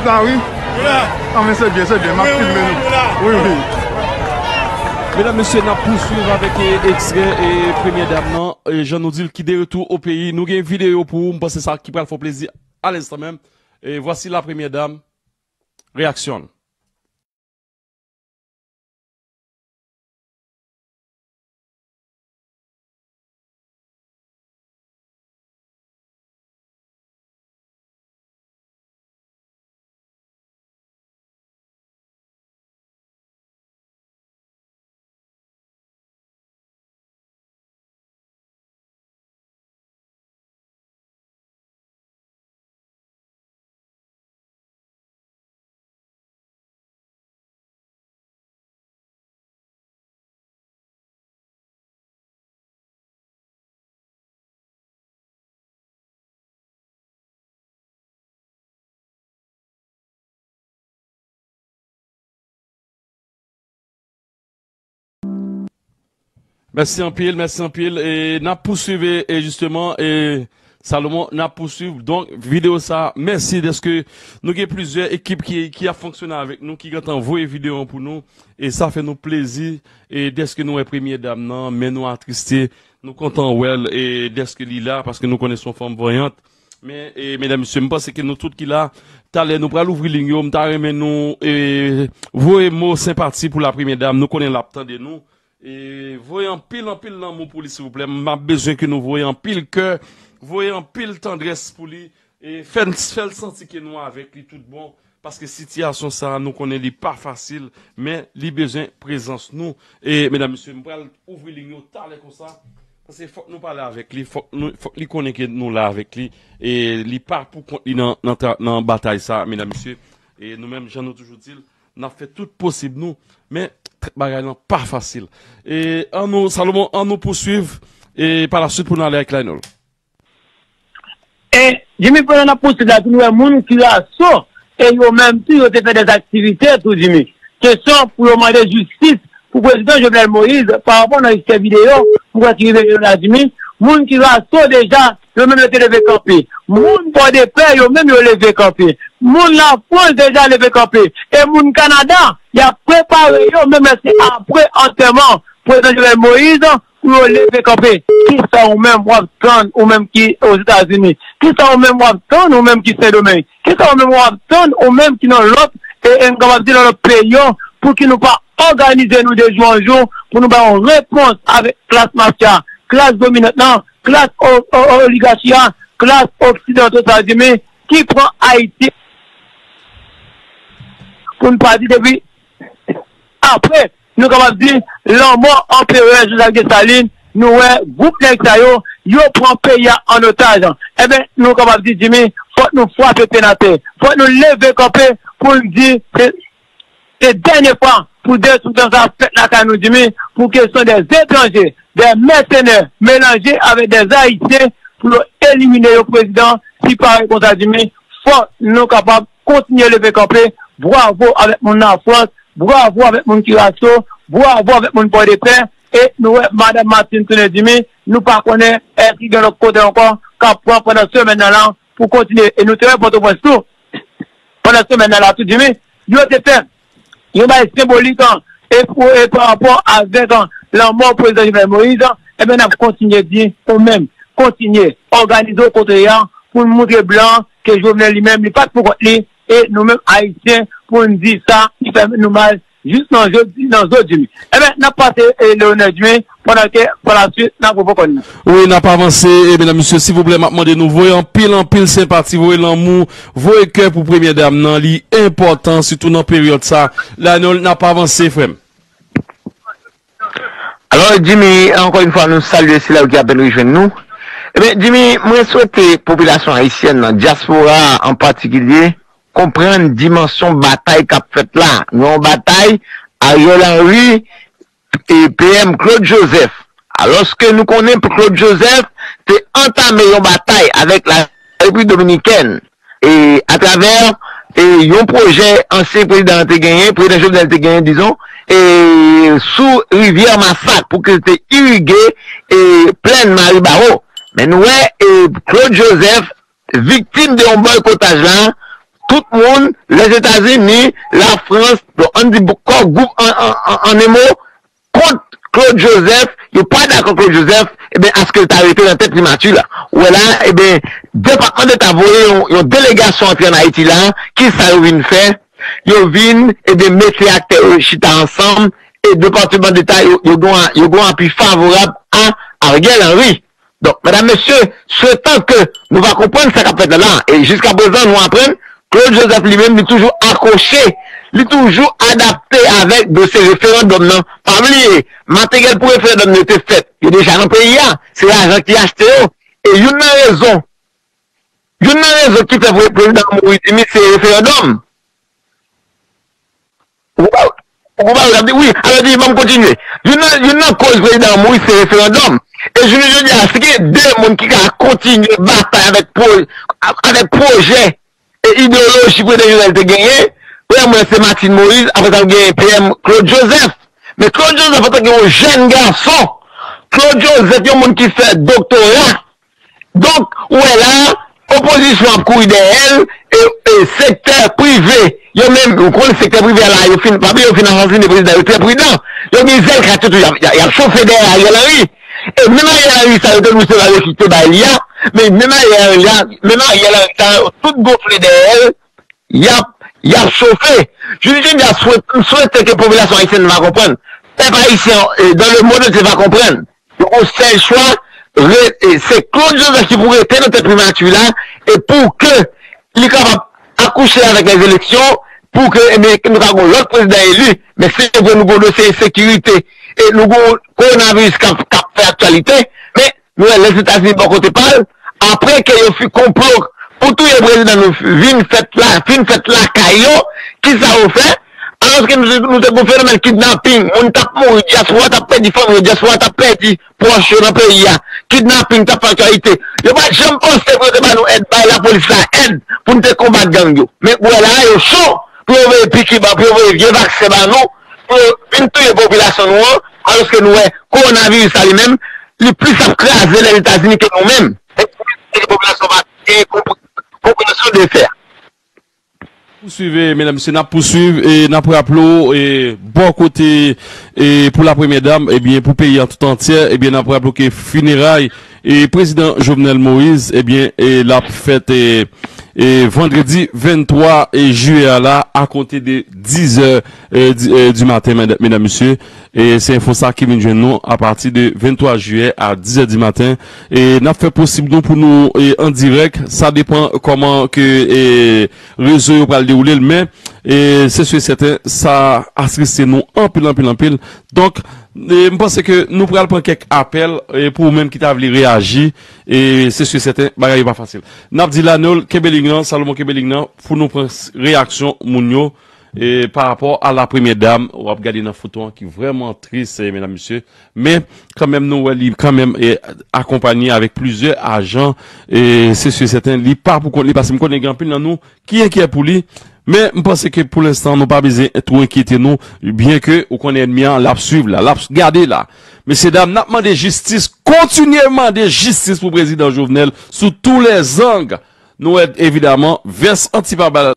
Sa wi. Anben se byen, se byen, m ap filme nou. Wi, wi. Medam, mesye, n ap pouswiv avèk, e, ekstrè, e, premyè dam nan, e, jan nou di l, ki de retou o peyi. Nou gen videyo pou ou, m panse sa ki pral fè w plezi a lenstan menm. E voici la première dame, reaksyon l. Mèsi anpil, mèsi anpil. E n ap pouswiv, e, e, jisteman, e, Salomon, n ap pouswiv. Donk, videyo sa, mèsi dèske nou gen plizyè ekip ki, ki ap fonksyone avèk nou, ki gentan voye videyo an pou nou. E sa fè nou plezi, e dèske nou wè premyè dam nan, men nou atriste, nou kontan wè l, e dèske li la, paske nou konnen se yon fanm vanyant. Men, e, medam, mesye, m panse ke nou tout ki la, talè nou pral ouvri liy yo, m ta renmen nou, e, voye mo senpati pou la premyè dam, nou konnen l ap tande nou. E, voye anpil, anpil lanmou pou li, silvouplè. M ap bezwen ke nou voye anpil kè, voye anpil tandrès pou li. E, fè n, fè l santi ke nou avèk li tout bon. Paske sitiyasyon sa a, nou konnen li pa fasil, men li bezwen prezans nou. E, medam, mesye, m pral ouvri liy yo talè konsa. Paske fòk nou pale avèk li, fòk nou, fòk li konnen ke nou la avèk li. E li pa pou kont li nan, nan, tra- nan batay sa a, medam, mesye. E nou menm, jan nou toujou di l, n ap fè tout posib nou, men bagay lan pa fasil. E ann nou, Salomon, ann nou pouswiv, e pa la swit pou n ale avèk Laynol. E Jimmy, pandan n ap pouswiv la, tou nou wè moun ki raso, e yo menm tou, yo te fè dèzaktivite tou, Jimmy. Kesyon pou yo mande jistis pou prezidan Jovenel Moïse, pa rapò nan ekstrè videyo, m kwè ki rive jodi a, Jimmy, moun ki raso deja, yo menm yo te leve kanpe. Moun Pòdepè, yo menm yo leve kanpe. Moun Lafrans deja leve kanpe. E moun Kanada, y ap prepare yo, menm lè se apre antèman prezidan Jovenel Moïse, pou yo leve kanpe. Kisa ou menm w ap tann, ou menm ki Ozetazini? Kisa ou menm w ap tann, ou menm ki Sendomeng? Kisa ou menm w ap tann, ou menm ki nan lòt, e, e m kapab di nan lòt peyi yo, pou ki nou pa òganize nou de jou an jou, pou nou bay yon repons avèk klas mafya, klas dominant lan, klas o- o- oligachi a, klas oksidanto, sa vle di, men, ki pran Ayiti pou n pa di depi apre, nou kapab di, lanmò anperè Jean-Jacques Dessalines, nou wè gwoup nèg sa yo, yo pran peyi a an otaj. Enben, nou kapab di, Jimmy, fòk nou frape pye n atè. Fòk nou leve kanpe pou n di, se, se dènye fwa pou destriksyon sa a fèt lakay nou, Jimmy, pou kesyon dè etranje, dè mèsenè, melanje avèk dè Ayisyen, pou yo elimine yo, prezidan, si pa konsa, Jimmy, fòk nou kapab kontinye leve kanpe. Bwavo avèk moun Lafrans, bwavo avèk moun Kiraso, bwavo avèk moun Pòdepè. E nou wè madanm Martine tounen di, men nou pa konnen èske gen lòt kote ankò k ap pran pandan semèn nan la pou kontinye. E nou te wè Pòtoprens tou, pandan semèn nan la tou, di, men yo te fè yon bagay senbolik, an, e pou, e pa rapò avèk, an, lanmò prezidan Jovenel Moïse, an, enben, n ap kontinye di, ou menm, kontinye òganize w kote a pou n moutre blan ke Jovenel li menm, li pa t pou kont li, e nou menm Ayisyen, pou n di sa, ki fè nou mal, jis nan jodi, nan jodi. Enben, n ap pase, e, Leonel Dume, pandan ke, pa la swit, n ap repran kòn nan. Wi, n ap avanse, e, medam, mesye, silvouplè, m ap mande nou voye anpil, anpil senpati, voye lanmou, voye kè pou premyè dam nan, li enpòtan, sitou nan peryòd sa. Lanol, n ap avanse, frè m. Alò, Jimmy, ankò yon fwa, nou salye sila yo ki apèn rejwenn nou. Ebyen, Jimmy, mwen swete popilasyon ayisyèn nan, dyaspora a an patikilye, konprann dimansyon batay k ap fèt la. Nou yon batay Ariel Henry e P M Claude Joseph. Alòske nou konnen Claude Joseph te antame yon batay avèk la Repiblik Dominikèn, e atravè, e yon pwojè ansyen prezidan an te genyen, prezidan Jovenel te genyen, dizon, e sou rivyè Masak pou ke te irige, e plèn Maribawo. Men nou wè, e Claude Joseph viktim de yon bòykotaj la, tout moun, Lèzetazini, Lafrans, bon, ann di kò gwoup an, an, an, an en mo, kont Claude Joseph, yo pa dakò Claude Joseph, ebyen, aske l ta rete nan tèt primati la. Ou wè la, ebyen, Depatman Deta voye yon, yon delegasyon antre ann Ayiti la, ki sa yo vin fè? Yo vin, ebyen, mete aktè yo chita ansanm, e Depatman Deta yo, yo gen yon, yo gen yon apui favorab a Ariel Henry. Donk, medam, mesye, se tan ke nou pa konprann sa k ap fèt la la, e jiskaprezan, nou aprann Claude Joseph li menm, li toujou akwoche, li toujou adapte avèk dosye referandòm nan. Pa bliye, materyèl pou referandòm yo te fèt, yo deja nan peyi a, se lajan ki achte yo. E youn nan rezon, youn nan rezon ki fè pre-, prezidan Moïse di misye referandòm. Ou konprann? Ou konprann sa m di? Wi, alò di, ban m kontinye. Youn nan, youn nan koz prezidan Moïse se referandòm. E jounen jodi a, si gen de moun ki ka kontinye batay avèk pwo-, avèk pwojè e ideyoloji prezidan Jovenel te genyen, premye mwen se Martine Moïse, apre sa w genyen P M Claude Joseph. Men Claude Joseph antanke yon jèn gason, Claude Joseph yon moun ki fè doktora, Donk, ou wè la, opozisyon ap kouri dèyè l, e, e sektè prive, yo menm, ou konn sektè prive a la, yo fin, pa bliye yo fin asasinen prezidan, yo trè pridan. Yo gen zèl kat yo tou, y ap, y ap, y ap chofe dèyè Ariel Henry. E menm Ariel Henry sa yo te di se pa yo ki te bay li a, men menm Ariel Henry a, menm Ariel Henry sa yo tout gonfle dèyè l, y ap, y ap chofe. Jodi jodi a, swet-, m swete ke popilasyon ayisyèn va konprann. Pèp ayisyen, e, dans le monde entier va konprann. Yo gon sèl chwa, re-, e, se Claude Joseph ki pou rete nan tèt primati la, e pou ke li kapab akouche avèk lèzeleksyon, pou ke, ebyen, ke nou ka gon lòt prezidan eli. Men se vre nou gon dosye ensekirite, e nou gon kowonaviris k ap, k ap fè aktyalite, men nou wè Lèzetazini bò kote pa l, apre ke yo fin konplo pou touye prezidan nou vin fèt la, fin fèt lakay yo, kisa yo fè? Alòske nou, nou te gon fenomèn kidnaping, moun t ap mouri, dyaspora t ap pèdi fanmi yo, dyaspora t ap pèdi pwòch yo nan peyi a, kidnaping t ap fè aktyalite. Yo pa t janm panse pou yo te ba nou èd, bay lapolis la èd pou n te konbat gang yo. Men ou wè la, yo cho pou yo voye pikiban, pou yo voye vye vaksen ba nou, pou yo vin touye popilasyon nou an, alòske nou wè kowonaviris la li menm, li plis ap kraze Lèzetazini ke nou menm. E popilasyon pa gen konp-, konpreyansyon de fè a. Pouswiv, e, medam, mesye, n ap pouswiv, e n ap raple w, e, bò kote, e, pou la premyè dam, ebyen, pou peyi an tout antyè, ebyen, n ap raple w ke fineray, e, prezidan Jovenel Moïse, ebyen, e, l ap fèt, e, e, vandredi venntwa, e, jiyè a la, a konte de dizè, e, di, e, di maten, medam, medam, mesye. E se enfo sa ki vin jwenn nou apati de venntwa jiyè a dizè di maten. E n ap fè posib nou pou nou, e, an dirèk. Sa depann kòman ke, e, rezo yo pral dewoule l, men, e, se si e sèten, sa atriste nou anpil, anpil, anpil. Donk, e, m panse ke nou pral pran kèk apèl, e, pou ou menm ki ta vle reyaji, e, se si e sèten, bagay yo pa fasil. N ap di Lanol, kenbe lig nan, Salomon, kenbe lig nan, pou nou pran s-, reyaksyon moun yo, e, pa rapò a la premyè dam, w ap gade nan foto an ki vrèman tris, e, medam, mesye. Men, kanmenm, nou wè li kanmenm, e, akonpanye avèk plizyè ajan, e, se si e sèten, li pa pou kont li, paske m konnen gen anpil nan nou ki enkyè pou li. Men, m panse ke pou lenstan, nou pa bezwen twò enkyete nou, byenke ou konnen ènmi an, l ap swiv la, l ap gade la. Mesyedam, n ap mande jistis, kontinye mande jistis pou prezidan Jovenel sou tou lè zang. Nou wè, evidaman, vès anti-pare-bal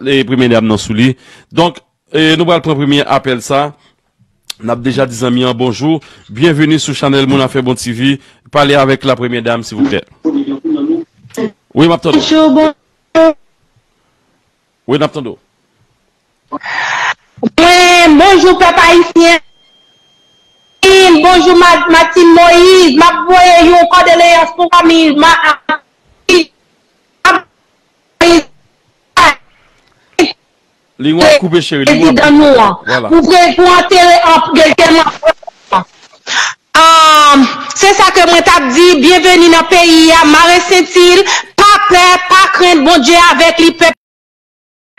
e premye dam nan sou li. Donk, e, nou pral pran premye apèl sa. N ap deja di zanmi an bonjou. Byenveni sou chanèl Moun Afè Bon T V. Pale avèk la premye dam, silvouplè. Wi, m ap tande w. Bonjou, bonjou. Wi, n ap tande w. Mwen, bonjou pèp ayisyen. Bonjou Ma-, Martine Moïse. M ap voye yon kondoleyans pou fanmi Ma-, Li w ap koupe, cheri, li w ap prezidan nou an. Vwala. Pou pre-, pou antere an, dezyèm an. Ahn, se sa ke mwen t ap di, byenveni nan peyi a, mare senti l, pa pè, pa krent, Bondye avèk li, pèp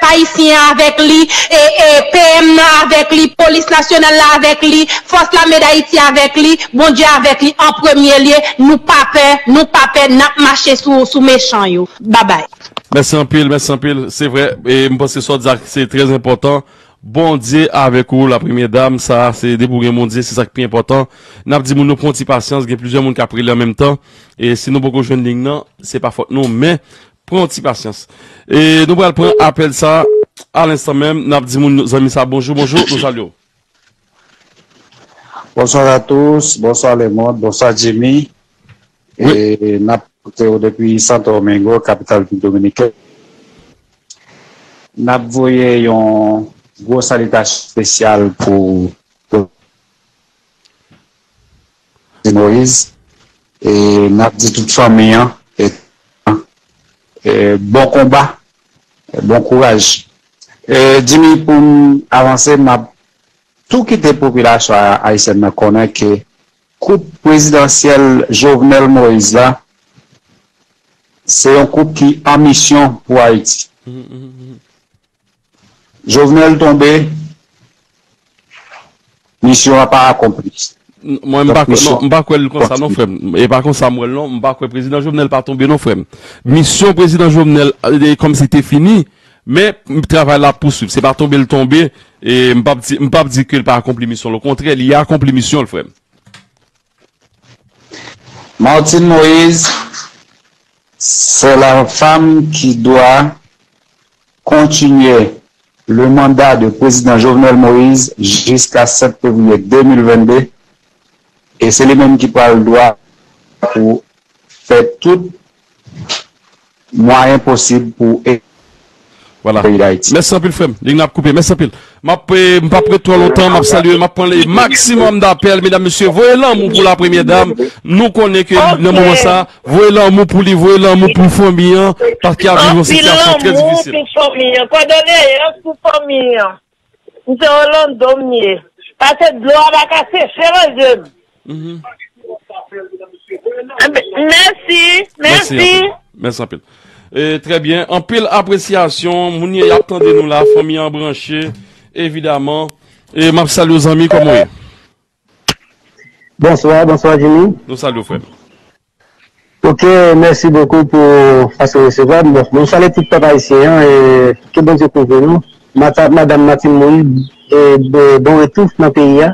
ayisyen an avèk li, e, e, P M nan avèk li, polis nasyonal la avèk li, fòs lame d Ayiti avèk li, Bondye avèk li an premye lye, nou pa pè, nou pa pè, n ap mache sou, sou mechan yo. Babay. Mèsi anpil, mèsi anpil. Se vrè, e m panse sa w di a se trè enpòtan. Bondye avèk ou, la premyè dam, sa se depi w gen Bondye, se sa k pi enpòtan. N ap di moun yo pran yon ti pasyans, gen plizyè moun k ap rele an menm tan. E si nou poko jwenn liy nan, se pa fòt nou, men Pran yon ti pasyans. E nou pral pran apèl sa a lenstan menm. N ap di moun, zanmi sa, bonjou, bonjou, nou salye w. Bonsoir à tous, bonsoir le monde, bonsoir Jimmy. E n ap koute w depi Santo Domingo, kapital Repiblik Dominikèn. N ap voye yon gwo salitasyon espesyal pou Moïse. E n ap di tout fanmi an e, e bon konba, e bon kouraj. E Jimmy, pou m avanse, m ap tou kite popilasyon ayisyèn nan konnen ke koup prezidansyèl Jovenel Moïse la, se yon koup ki an misyon pou Ayiti. Jovenel tonbe, misyon an pa akonpli. Mwen, m pa kwè, non, m pa kwè l konsa non, frè m. E pa konsa m wè l non. M pa kwè prezidan Jovenel pa tonbe non, frè m. Misyon prezidan Jovenel, e, kòmsi te fini, men travay la ap pouswiv. Se pa tonbe l tonbe. E m p ap di, m p ap di ke l pa akonpli misyon l. Okontrè, li akonpli misyon l, frè m. Martine Moïse, c'est la femme qui doit continuer le mandat de président Jovenel Moïse jusqu'à sept février deux mille vingt-deux. E se li menm ki pral dwa pou fè tout mwayen posib pou ede peyi Dayiti. Mèsi anpil, frè m. Liy nan ap koupe. Mèsi anpil. M ap, eh, m p ap ret twò lontan. M ap salye, m ap pran le maksimòm dapèl. Medam, mesye, voye lanmou pou la premyè dam. Nou konnen ke nan moman sa, voye lanmou pou li, voye lanmou pou fanmi an, paske y ap viv yon sitiyasyon trè difisil. Anpil lanmou pou fanmi an. Kòdoneyans pou fanmi an. M se Orlando m ye. Pase dlo a pa ka seche nan je m. Mèsi, mèsi. Mèsi anpil. E, trè byen. Anpil apresyasyon. Moun y ap tande nou la. Fanmi an branche, evidaman. E m ap salye w, zanmi. Kòman w ye? Bonswa, bonswa, Jimmy. Nou salye w, frè m. Ok, mèsi bokou pou fason w resevwa m. Bon, nou salye tout pèp ayisyen an e ke Bondye kouvri nou. Mata, madanm Martine Moïse, e, bon, bon retou nan peyi a.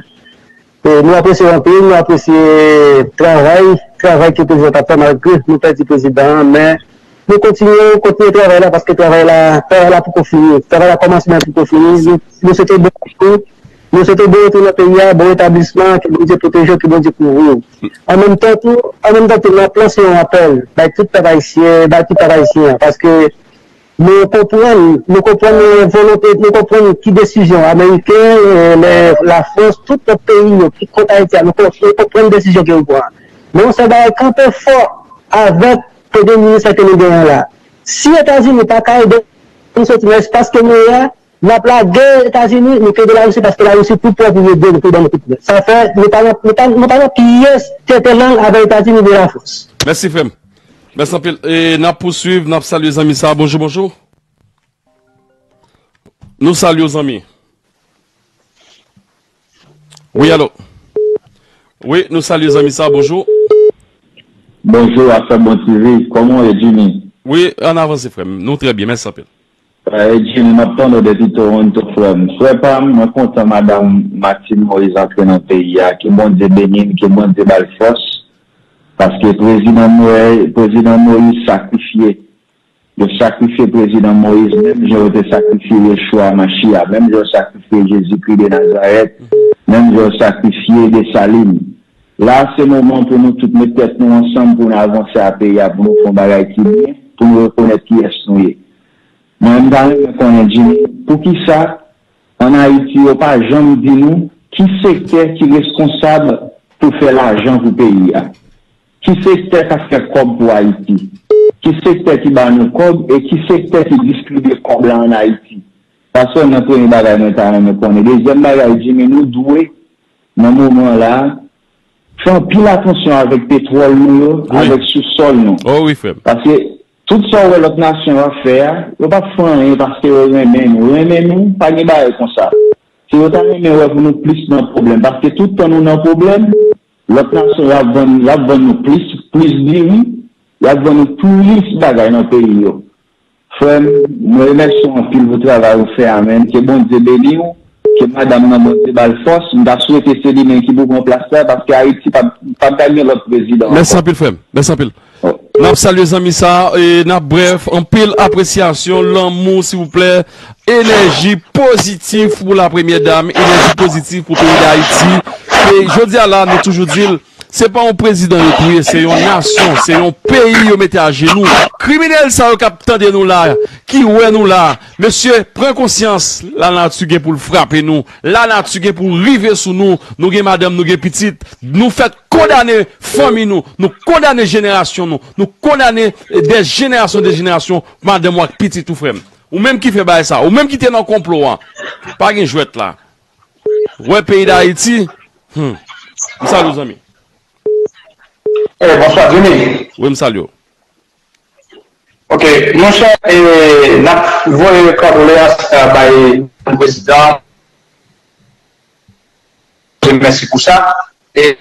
E, nou apresye w anpil, nou apresye travay, travay ke prezidan t ap fè malgre nou pèdi prezidan an, men nou kontinye, kontinye travay la paske travay la, travay la poko fini. Travay la kòmanse men poko fini. Nou, nou swete bon retou. Nou swete w bon retou nan peyi a, bon retablisman, ke Bondye pwoteje w, ke Bondye kouvri w. An menm tan tou, an menm tan tou, n ap lanse yon apèl bay tout pèp ayisyen, bay tout pèp ayisyen an, paske nou konprann, nou konprann volonte, nou konprann ki desizyon Ameriken, eh, Lafrans, tout lòt peyi yo ki kont Ayiti a, nou konprann desizyon ke yo pran. Men yon sèl bagay, kanpe fò avèk premye minis sa ke nou genyen la. Si Etazini pa ka ede nou soti nan espas ke nou ye a, n ap lage Etazini, nou k ede Larisi paske Larisi tou prè pou ede nou, pou ban nou kout men. Sa fè, nou pa nan, nou pa, nou pa nan pyès tete lang avèk Etazini oubyen Lafrans. Mèsi, frè m. Mèsi anpil. E n ap pouswiv, n ap salye zanmi sa a. Bonjou, bonjou. Nou salye w, zanmi. Wi, alo. Wi, nou salye zanmi sa a. Bonjou. Bonjou, Afè Bon T V. Kòman w ye, Jimmy? Wi, ann avanse, frè m. Nou trè byen. Mèsi anpil. Hey, Jimmy, m ap tann ou depi Toronto, frè m. Frè pa m, mwen kontan madanm Martine Moïse antre nan peyi a. Ke Bondye beni l, ke Bondye ba l fòs. Paske prezidan Moïse, prezidan Moïse sakrifye. Yo sakrifye prezidan Moïse, menm jan yo te sakrifye Yeshua Mashiach, menm jan yo sakrifye Jezikri de Nazarèt, menm jan yo sakrifye Desalin. La, se moman pou nou tout met tèt nou ansanm pou nou avanse a peyi a, pou nou fè yon bagay ki byen, pou nou rekonèt kiyès nou ye. Mwen, m ta renmen konnen, Jimmy, poukisa ann Ayiti, yo pa janm di nou ki sektè ki reskonsab pou fè lajan pou peyi a? Ki sektè k ap fè kòb pou Ayiti? Ki sektè ki ba nou kòb e ki sektè ki distribye kòb la ann Ayiti? Sa sèlman premye bagay mwen ta renmen konnen. Dezyèm bagay, Jimmy, nou dwe, nan moman la, fè anpil atansyon avèk petwòl nou yo, avèk sousòl nou. Paske tout sa w wè lòt nasyon yo ap fè a, yo p ap fè anyen paske yo renmen nou. Renmen nou, pa gen bagay konsa. Si yo ta renmen wè pou nou plis nan pwoblèm, paske tout tan nou nan pwoblèm, lòt nasyon yo ap vann, y ap vann nou plis, plis diri, y ap vann nou plis bagay nan peyi yo. Frè m, mwen remèsye w anpil pou travay ou fè a, menn. Ke Bondye beni w. Ke madanm nan, Bondye ba l fòs. M ta swete se li menm ki pou pran plas la, paske Ayiti p ap, p ap ka gen lòt prezidan ankò. Mèsi anpil, frè m. Mèsi anpil. N ap salye zanmi sa, e n ap brèf, anpil apresyasyon, lanmou, silvouplè, enèji pozitif pou la premyè dam, enèji pozitif pou peyi Dayiti. E jodi a la, nou toujou di l, se pa yon prezidan yo touye, se yon nasyon, se yon peyi yo mete ajenou. Kriminèl sa yo k ap tande nou la, ki wè nou la, mesye, pran konsyans, lanati gen pou l frape nou, lanati gen pou l rive sou nou, nou gen madanm, nou gen pitit, nou fèk kondane fanmi nou, nou kondane jenerasyon nou, nou kondane de jenerasyon de jenerasyon, madanm ou ak pitit ou, frè m. Ou menm ki fè bagay sa, ou menm ki te nan konplo a, pa gen jwèt la. Wè peyi Dayiti, hmm. M salye w, zanmi. Eh, bonswa, Jimmy. Wi, m salye w. Ok, monchè, eh, n ap voye kondoleyans eh, bay prezidan. Mèsi pou sa. E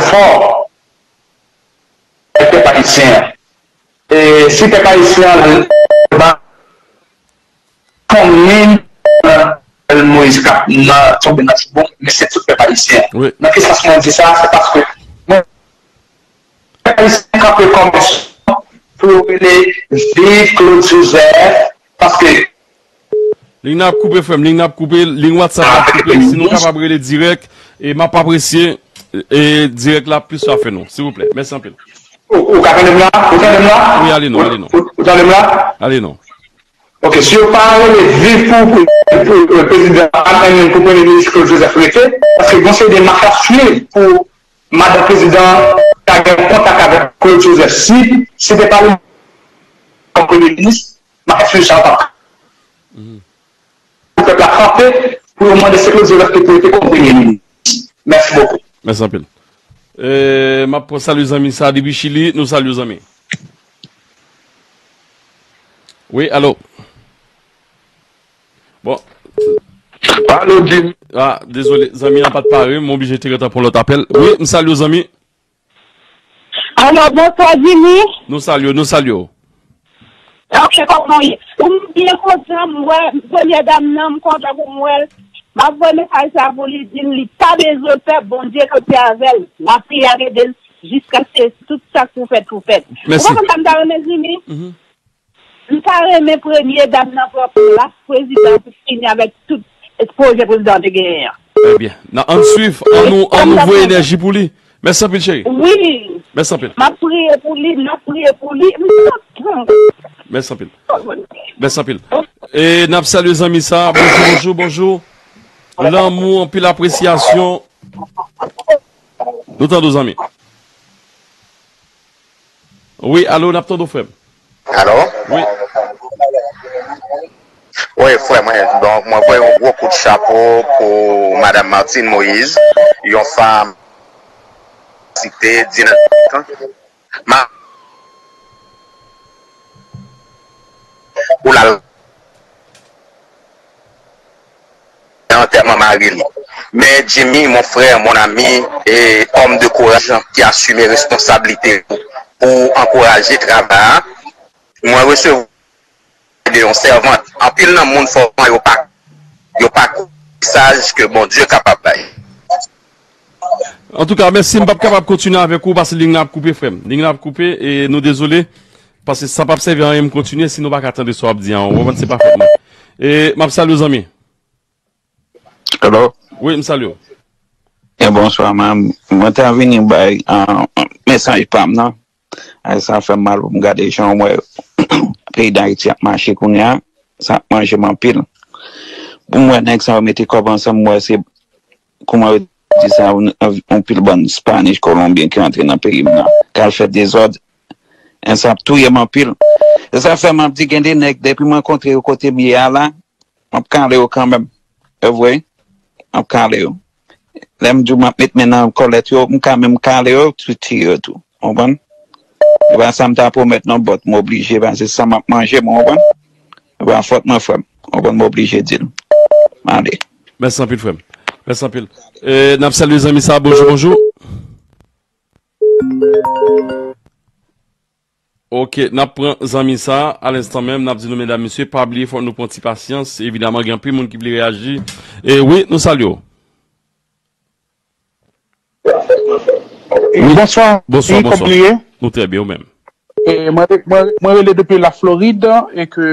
fò pèp ayisyen an. E si pèp ayisyen an ba fanmi Jovenel Moïse k ap nan tonbe nan tibon, men se tout pèp ayisyen. Nan ki sans mwen di sa? Se paske mwen pèp ayisyen kanpe kòm pou yo rele viv Claude Joseph, paske Liy nan ap koupe, frè m, liy nan ap koupe, liy WhatsApp la ap koupe. Si nou kapab rele dirèk, e m ap apresye e dirèk la plis sa fè nou, silvouplè. Mèsi anpil. Ou, ou ka tande m la? Ou tande m la? Wi, ale non, ale non. Ou, ou tande m la? Ale non. Ok, si yo pa rele viv pou, pou, pou, pou prezidan Amen pou premye minis Claude Joseph rete, paske gon seri de makaswi pou madanm prezidan ta gen kontak avèk Claude Joseph. Si, si te pa li kòm premye minis, makaswi sa pa. Pou pèp la kanpe, pou yo mande se Claude Joseph ki pou rete kòm premye minis. Mèsi bokou. Mèsi anpil. E, m ap pran salye zanmi sa depi Chili. Nou salye w, zanmi. Wi, alo. Bon. Alo, Jim. Ah, dezole, zanmi an pa t pare, m oblije te gentan pran lòt apèl. Wi, m salye w, zanmi. Alo, bonswa, Jimmy. Nou salye w, nou salye w. Ok, kòman w ye? M byen kontan, m wè premyè dam nan, m kontan pou m wè l. M ap voye mesaj sa pou li, di l li pa bezwen pè, Bondye kanpe avè l. Lapriyè ap ede l jiskaske tout sa k pou fèt pou fèt. Ou konprann sa m ta renmen, Jimmy? M ta renmen premye dam nan pran plas prezidan pou fini avèk tout pwojè prezidan an te genyen an. Trè byen. N a, ann swiv, ann nou, ann nou voye enèji pou li. Mèsi anpil, cheri. Wi. Mèsi anpil. M ap priye pou li, n ap priye pou li. M kontan. Mèsi anpil. Mèsi anpil. E n ap salye zanmi sa. Bonjou, bonjou, bonjou. Lanmou, anpil apresyasyon. Nou tande w, zanmi. Wi, alo, n ap tande w, frè m. Alo? Wi. Wi, frè mwen, donk, mwen voye yon gwo kout chapo pou Madanm Martine Moïse, yon fanm site, dinamik, ma, pou l al nan antèman mari li. Men Jimmy, mon frère, mon ami, e homme de courage ki asime responsablite pou, pou ankouraje travay a, mwen resevwa de yon sèvant. Anpil nan moun fò yo pa, yo pa koute mesaj ke Bondye kapab bay. Antouka, mèsi, m p ap kapab kontinye avèk ou paske liy nan ap koupe, frè m. Liy nan ap koupe e nou dezole. Paske sa p ap sèvi anyen m kontinye si nou pa ka tande sa w ap di an. Ou konprann, se pa fòt mwen. E m ap salye w, zanmi. Hello. Wi, m salye w. E bonswa, man. Mwen ta vini bay mesaj pa m nan. Ay, sa fè m mal pou m gade jan w wè peyi Dayiti ap mache kounye a. Sa ap manje m anpil. Pou m wè nèg sa yo mete kòb ansanm, m wè se kouman yo di sa, yon, yon pil bann Spanish, Kolonbyen ki antre nan peyi m nan, k al fè dezòd. E sa ap touye m anpil. Se sa fè m ap di gen de nèg, depi m rankontre yo kote m ye a la, m ap kale yo kanmenm. E vre, m ap kale yo. Lè m di w m ap met men nan kòlèt yo, m ka menm kale yo, tou tiye yo tou. Ou konprann? E pa sa m ta pwomèt non, but m oblije, paske se sa m ap manje, m konprann? E pa fòt mwen, frè m. Ou konprann, m oblije di l. M ale. Mèsi anpil, frè m. Mèsi anpil. E, n ap salye zanmi sa. Bonjou, bonjou. Ok, n ap pran zanmi sa a lenstan menm. N ap di nou, medam, mesye, pa bliye, fòk nou pran ti pasyans. Evidaman, gen anpil moun ki vle reyaji. E wi, nou salye w. Wi. Bonswa. Bonswa, bonswa. Nou trè byen, ou menm? E mwen, mwen, mwen rele depi Laflorid e ke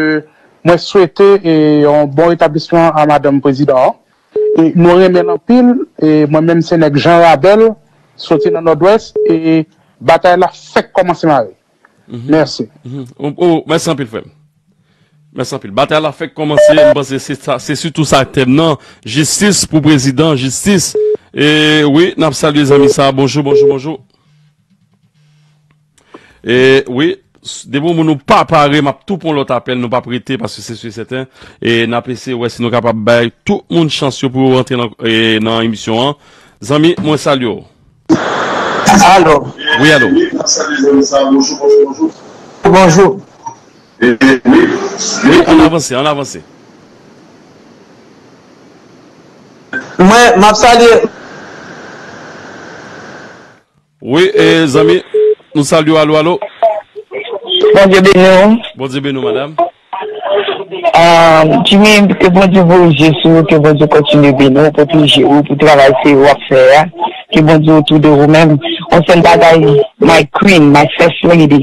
mwen swete e, yon bon retablisman a madanm prezidan an. E nou renmen l anpil. E mwen menm se nèg Jan Rabèl, soti nan Nòdwès, e batay la fèk kòmanse mare. Mèsi. Oh, oh, mèsi anpil, frè m. Mèsi anpil. Batay la fèk kòmanse. M panse se sa, se sitou sa tèm nan. Jistis pou prezidan, jistis. E wi, n ap salye zanmi sa. Bonjou, bonjou, bonjou. E wi, depi yon moun nou pa pare, m ap tou pran lòt apèl, nou p ap rete paske se si e sèten. E n ap eseye wè si nou kapab bay tout moun chans yo pou yo rantre nan, e, nan emisyon an. Zanmi, mwen salye w. Alo. Wi, alo. Bonjou. Wi, ann avanse, ann avanse. Mwen, m ap salye. Wi, e, zanmi, nou salye w, alo, alo. Bondye beni w. Bondye beni w, madanm. Ah, Jimmy, ke Bondye voye je sou ou, ke Bondye kontinye beni w, pwoteje w pou travay serye w ap fè a. Ke Bondye otou de ou menm. Yon sèl bagay, my queen, my first lady.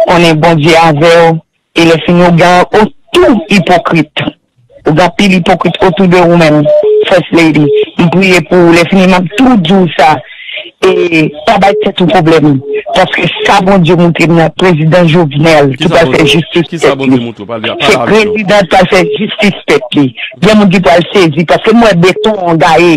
Konnen Bondye avè w, e lè fini ou gen yon tou ipokrit. Ou gen anpil ipokrit otou de ou menm, first lady. M priye pou ou, lè fini m ap tou di w sa. E pa bay tèt ou pwoblèm. Paske sa Bondye moutre m nan, prezidan Jovenel ki pral fè jistis tèt li. Se prezidan ki pral fè jistis tèt li. Gen moun ki pral sezi paske m wè beton an gaye.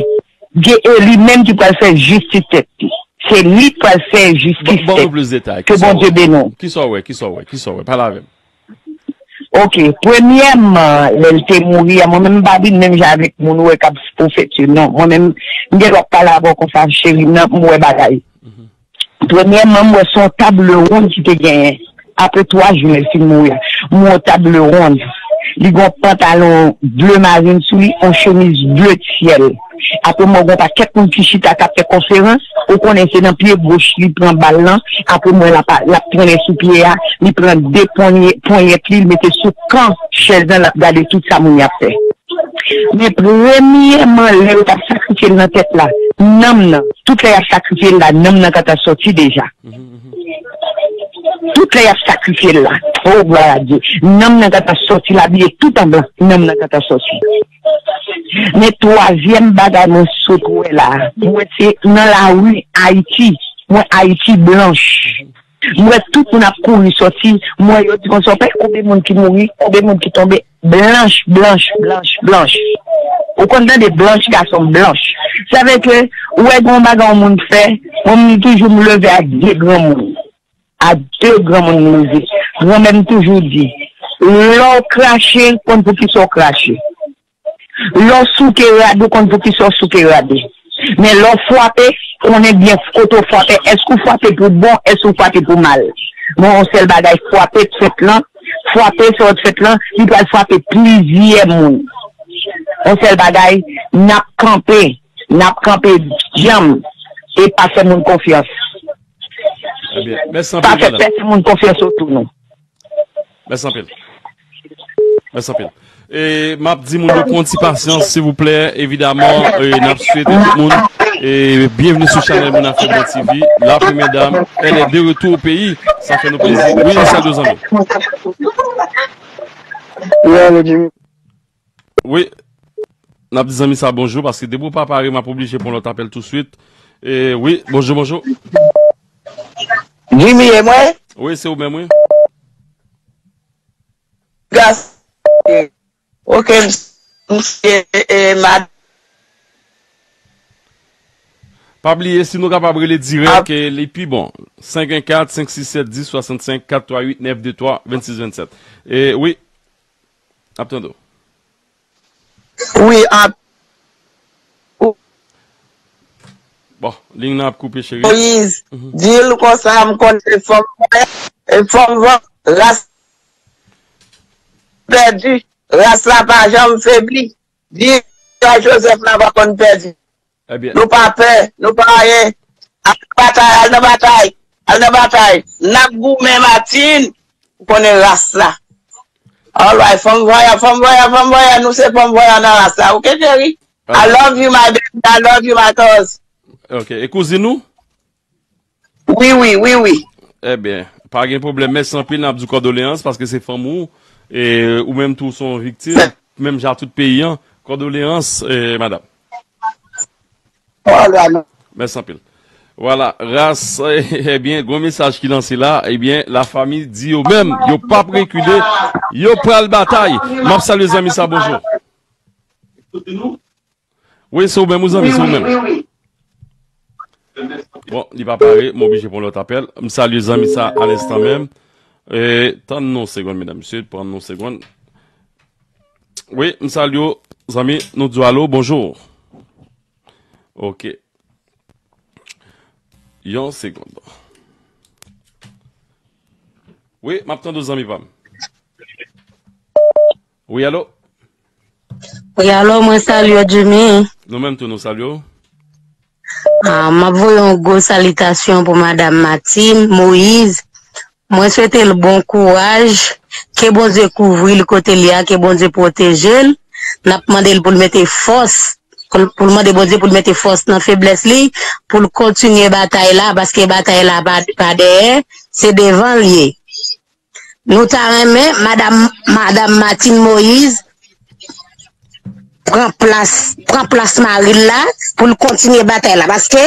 Gen e li menm ki pral fè jistis tèt li. Se li k pral fè jistis tèt li. Ke Bondye beni w. Kisa w wè, kisa w wè, kisa w wè? Pale avè m. Ok, premyèman, lè l te mouri a, mwen menm m pa vin menm jan avèk moun ou wè k ap pwofete non. Mwen menm, m gen dwa pale avè w konsa, cheri m nan, m wè bagay. Premyèman, m wè se yon tab wonn ki te genyen. Apre twa jou lè l fin mouri a, m wè yon tab wonn. Li gen yon pantalon ble marin sou li, yon chemiz ble syèl. Apre m wè gen yon pakèt moun ki chita k ap fè konferans, ou konnen se nan pye goch li pran bal lan, apre m wè l ap, l ap trennen sou pye a, li pran de ponyèt li, li mete sou kan chèz lan, l ap gade tout sa moun y ap fè. Men premyèman, lè yo t ap sakrifye l nan tèt la, nanm nan, tout lè y ap sakrifye l la, nanm nan gentan sòti deja. Tout lè y ap sakrifye l la. Oh, glwa a Dye. Nanm nan gentan sòti, l abiye tout an blan. Nanm nan gentan sòti. Men twazyèm bagay mwen sot wè la, mwen se nan lari Ayiti. Mwen Ayiti blanch. Mwen tout moun ap kouri sòti. Mwen yo di konsa, w pa konbyen moun ki mouri, konbyen moun ki tonbe. Blanch, blanch, blanch, blanch. Ou konn tande blanch, gason blanch. Sa vle ke ou wè gen yon bagay yon moun fè, mwen m toujou m leve ak de granmoun. Ak de granmoun m leve. Granmè m toujou di, lè w krache, konn poukisa w krache. Lè w souke rad ou, konn poukisa w souke rad ou. Men lè w fwape, konnen byen kote w fwape. Èske w fwape pou bon, èske w fwape pou mal? Bon, yon sèl bagay, fwape t fèt lan, fwape sa w t fèt lan, li pral fwape plizyè moun. Yon sèl bagay, n ap kanpe, n ap kanpe djanm e pa fè moun konfyans. Pa fè pèsonn moun konfyans otou nou. Mèsi anpil. Mèsi anpil. E m ap di moun yo pran ti pasyans, silvouplè. Evidaman, e, n ap swete tout moun e byenvni sou chanèl Moun Afè Blan TV. La premyè dam, elle est de retour au pays. Sa fè nou plezi. Wi, nou salye w, zanmi. Wi. N ap di zanmi sa bonjou, paske depi w pa pare, m ap oblije pran lòt apèl touswit. E, wi, bonjou, bonjou. Jimmy, e mwen? Wi, se ou menm, wi. Gas. Ok, m se e, mad. Pa bliye, si nou kapab rele dirèk, e, li pi bon. Senk en kat, senk sis sèt, dis, swasannsenk, kat twa uit, nèf de twa, vennsis vennsèt. E, wi. N ap tande w. Wi, an. Bon, liy nan ap koupe, cheri. Moyiz, di l konsa, m konn se fanm voyaj, e fanm voyaj, ras pèdi, ras la pa janm febli. Di Jozèf la pa konn pèdi. Nou pa pè, nou pa anyen. Al nan batay, al nan batay, al nan batay. N ap goumen, Martine. Ou konnen ras la. Alright, fanm voyaj, fanm voyaj, fanm voyaj, nou se fanm voyaj nan ras la, ok, cheri? I love you, my baby, I love you, my cuz. Ok, e kouzin ou? Wi, wi, wi, wi. Ebyen, Pa gen pwoblèm. Mèsi anpil, n ap di w kondoleyans, paske se fanmi w, e ou menm tou w se yon viktim, menm jan tout peyi an. Kondoleyans, e, madanm. Mèsi anpil. Vwala, ras, ebyen, gwo mesaj ki lanse la, ebyen, lafanmi di yo menm, yo p ap rekile, yo pral batay. M ap salye zanmi sa, bonjou. Wi, se ou menm, ou zanmi, se ou menm. Bon, li pa pare, m oblije pran lòt apèl. M salye zanmi sa a lenstan menm. E, tann nou yon segonn, medam, mesye, tann nou yon segonn. Wi, m salye w, zanmi, nou di w alo, bonjou. Ok. Yon segonn. Wi, m ap tande w, zanmi pa m. Wi, alo? Wi, alo, mwen salye w, Jimmy. Nou menm tou, nou salye w. Ah, m ap voye yon gwo salitasyon pou madanm Martine Moïse. Mwen swete l bon kouraj, ke Bondye kouvri l kote l ye a, ke Bondye pwoteje l. N ap mande l pou l mete fòs, pou l, pou l mande Bondye pou l mete fòs nan feblès li, pou l kontinye batay la, paske batay la pa, pa dèyè, se devan l ye. Nou ta renmen madanm, madanm Martine Moïse pran plas, pran plas mari l la pou l kontinye batay la, paske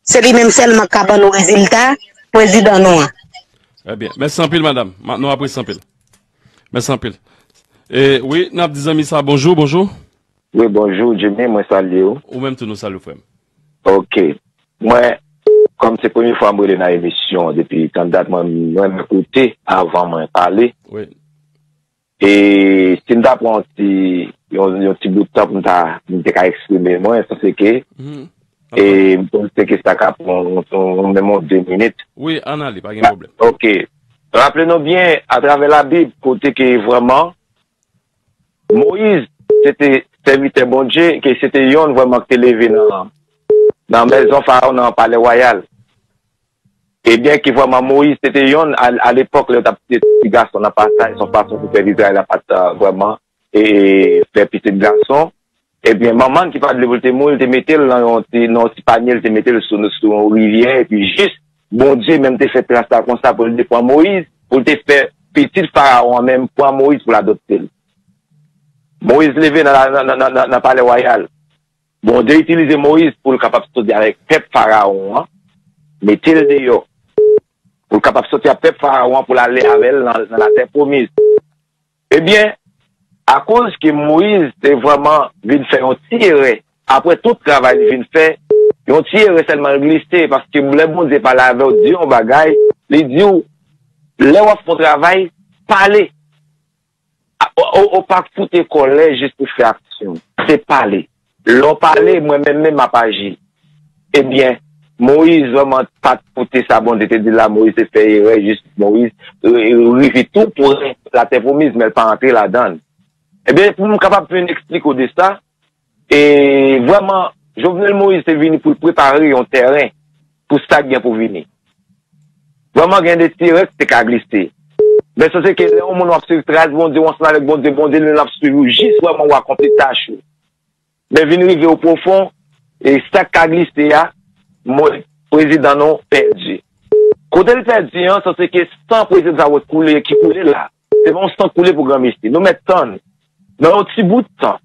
se li menm sèlman k ka ban nou rezilta, prezidan nou an. Ebyen, mèsi anpil, madanm. Ma-, nou apresye anpil. Mèsi anpil. E, wi, n ap di zanmi sa bonjou, bonjou. Wi, bonjou, Jimmy, mwen salye w. Ou menm tou, nou salye w, frè m. Ok. Mwen, kòm se premye fwa m rele nan emisyon depi tann dat, mwen, mwen renmen koute avan mwen pale. Wi. E si m ta pran yon ti, yon, yon ti bout tan pou m ta, pou m te ka eksprime mwen, sa se ke, e m panse ke sa ka pran yon, yon, yon menm yon de minit. Wi, ann ale, pa gen pwoblèm. Ok. Raple nou byen, atravè Labib, kote ke vrèman, Moyiz, se te sèvitè Bondye, ke se te yonn vrèman ki te leve nan, nan mezon Farawon, nan palè wayal. Ebyen, ki vrèman Moyiz, se te yonn, a, a lepòk, lè yo t ap tiye ti gason nan pasaj, se yon fason pou pèp Izrayèl la pa t, euh, vrèman, e, fè pitit gason. Ebyen, manman l ki pa t vle pou l te mouri, l te mete l nan yon ti, nan yon ti panye, l te mete l sou, sou yon rivyè, epi jis Bondye menm te fè tras la konsa pou l te pran Moyiz, pou l te fè pitit Farawon an menm pran Moyiz pou l adopte l. Moyiz leve nan, nan, nan, nan, nan, nan palè wayal. Bondye itilize Moyiz pou l kapab soti avèk pèp Farawon an, mete l deyò. Pou l kapab soti ak pèp Farawon an pou l ale avè l nan, nan latè pwomiz. Ebyen, akoz ke Moyiz te vrèman vin fè yon ti erè, apre tout travay li vin fè, yon ti erè sèlman l glise, paske lè Bondye pale avè w, di yon bagay, li di w, lè w ap fè yon travay, pale. A, ou, ou, ou pa fout kòlè jis pou fè aksyon. Se pale. Lè w pale, mwen menm, menm m ap aji. Ebyen, Moyiz vrèman pa t koute sa Bondye te di l la, Moyiz te fè erè, jis Moyiz, e, e, rive tou pre latè pwomiz, men l pa antre ladan l. Ebyen, pou m kapab vin eksplike w de sa, e vrèman, Jovenel Moïse te vini pou l prepare yon tèren pou sa k gen pou vini. Vrèman, gen de ti erè ki te ka glise. Men sa se ke lè yon moun w ap swiv tras Bondye, w ansanm avèk Bondye, Bondye li menm l ap swiv ou jis vrèman w akonpli tach ou. Men vin rive o pwofon, e sa k ka glise a, mo-, prezidan nou pèdi. Kote l pèdi an, sa se ke san prezidan sa w wè koule, ki koule la. Se pa yon san koule pou granmesi. Nou mèt tann. Nan yon ti bout tan,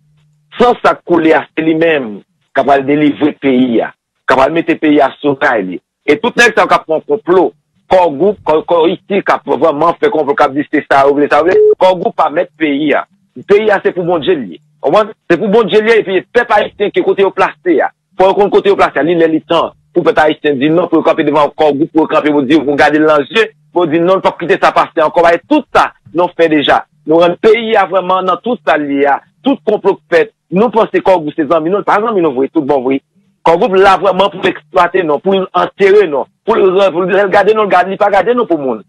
san sa k koule a, se li menm k ap pral delivre peyi a, k ap pral mete peyi a sou ray li. E tout nèg sa yo k ap fè yon konplo, Core Group, Core, Core Haiti, k ap vrèman fè konplo, k ap di se sa yo vle, sa yo vle. Core Group pa mèt peyi a. Peyi a se pou Bondye l ye. Ou konprann? Se pou Bondye l ye, epi pèp ayisyen ki kote yo plase a. Fò yo konn kote yo plase a, li lè li tan pou pèp ayisyen di non, pou yo kanpe devan Core Group, pou yo kanpe, pou di, pou gade l nan zye, pou yo di non, nou p ap kite sa pase ankò, paske tout sa nou fè deja. Nou rann peyi a vrèman nan tout sa l ye a, tout konplo k fèt, nou panse Core Group se zanmi nou, l pa zanmi nou vre, tout bon vre. Core Group la vrèman pou l eksplwate nou, pou l antere nou, pou l, pou l, lè l gade nou, l gade, li pa gade nou pou moun.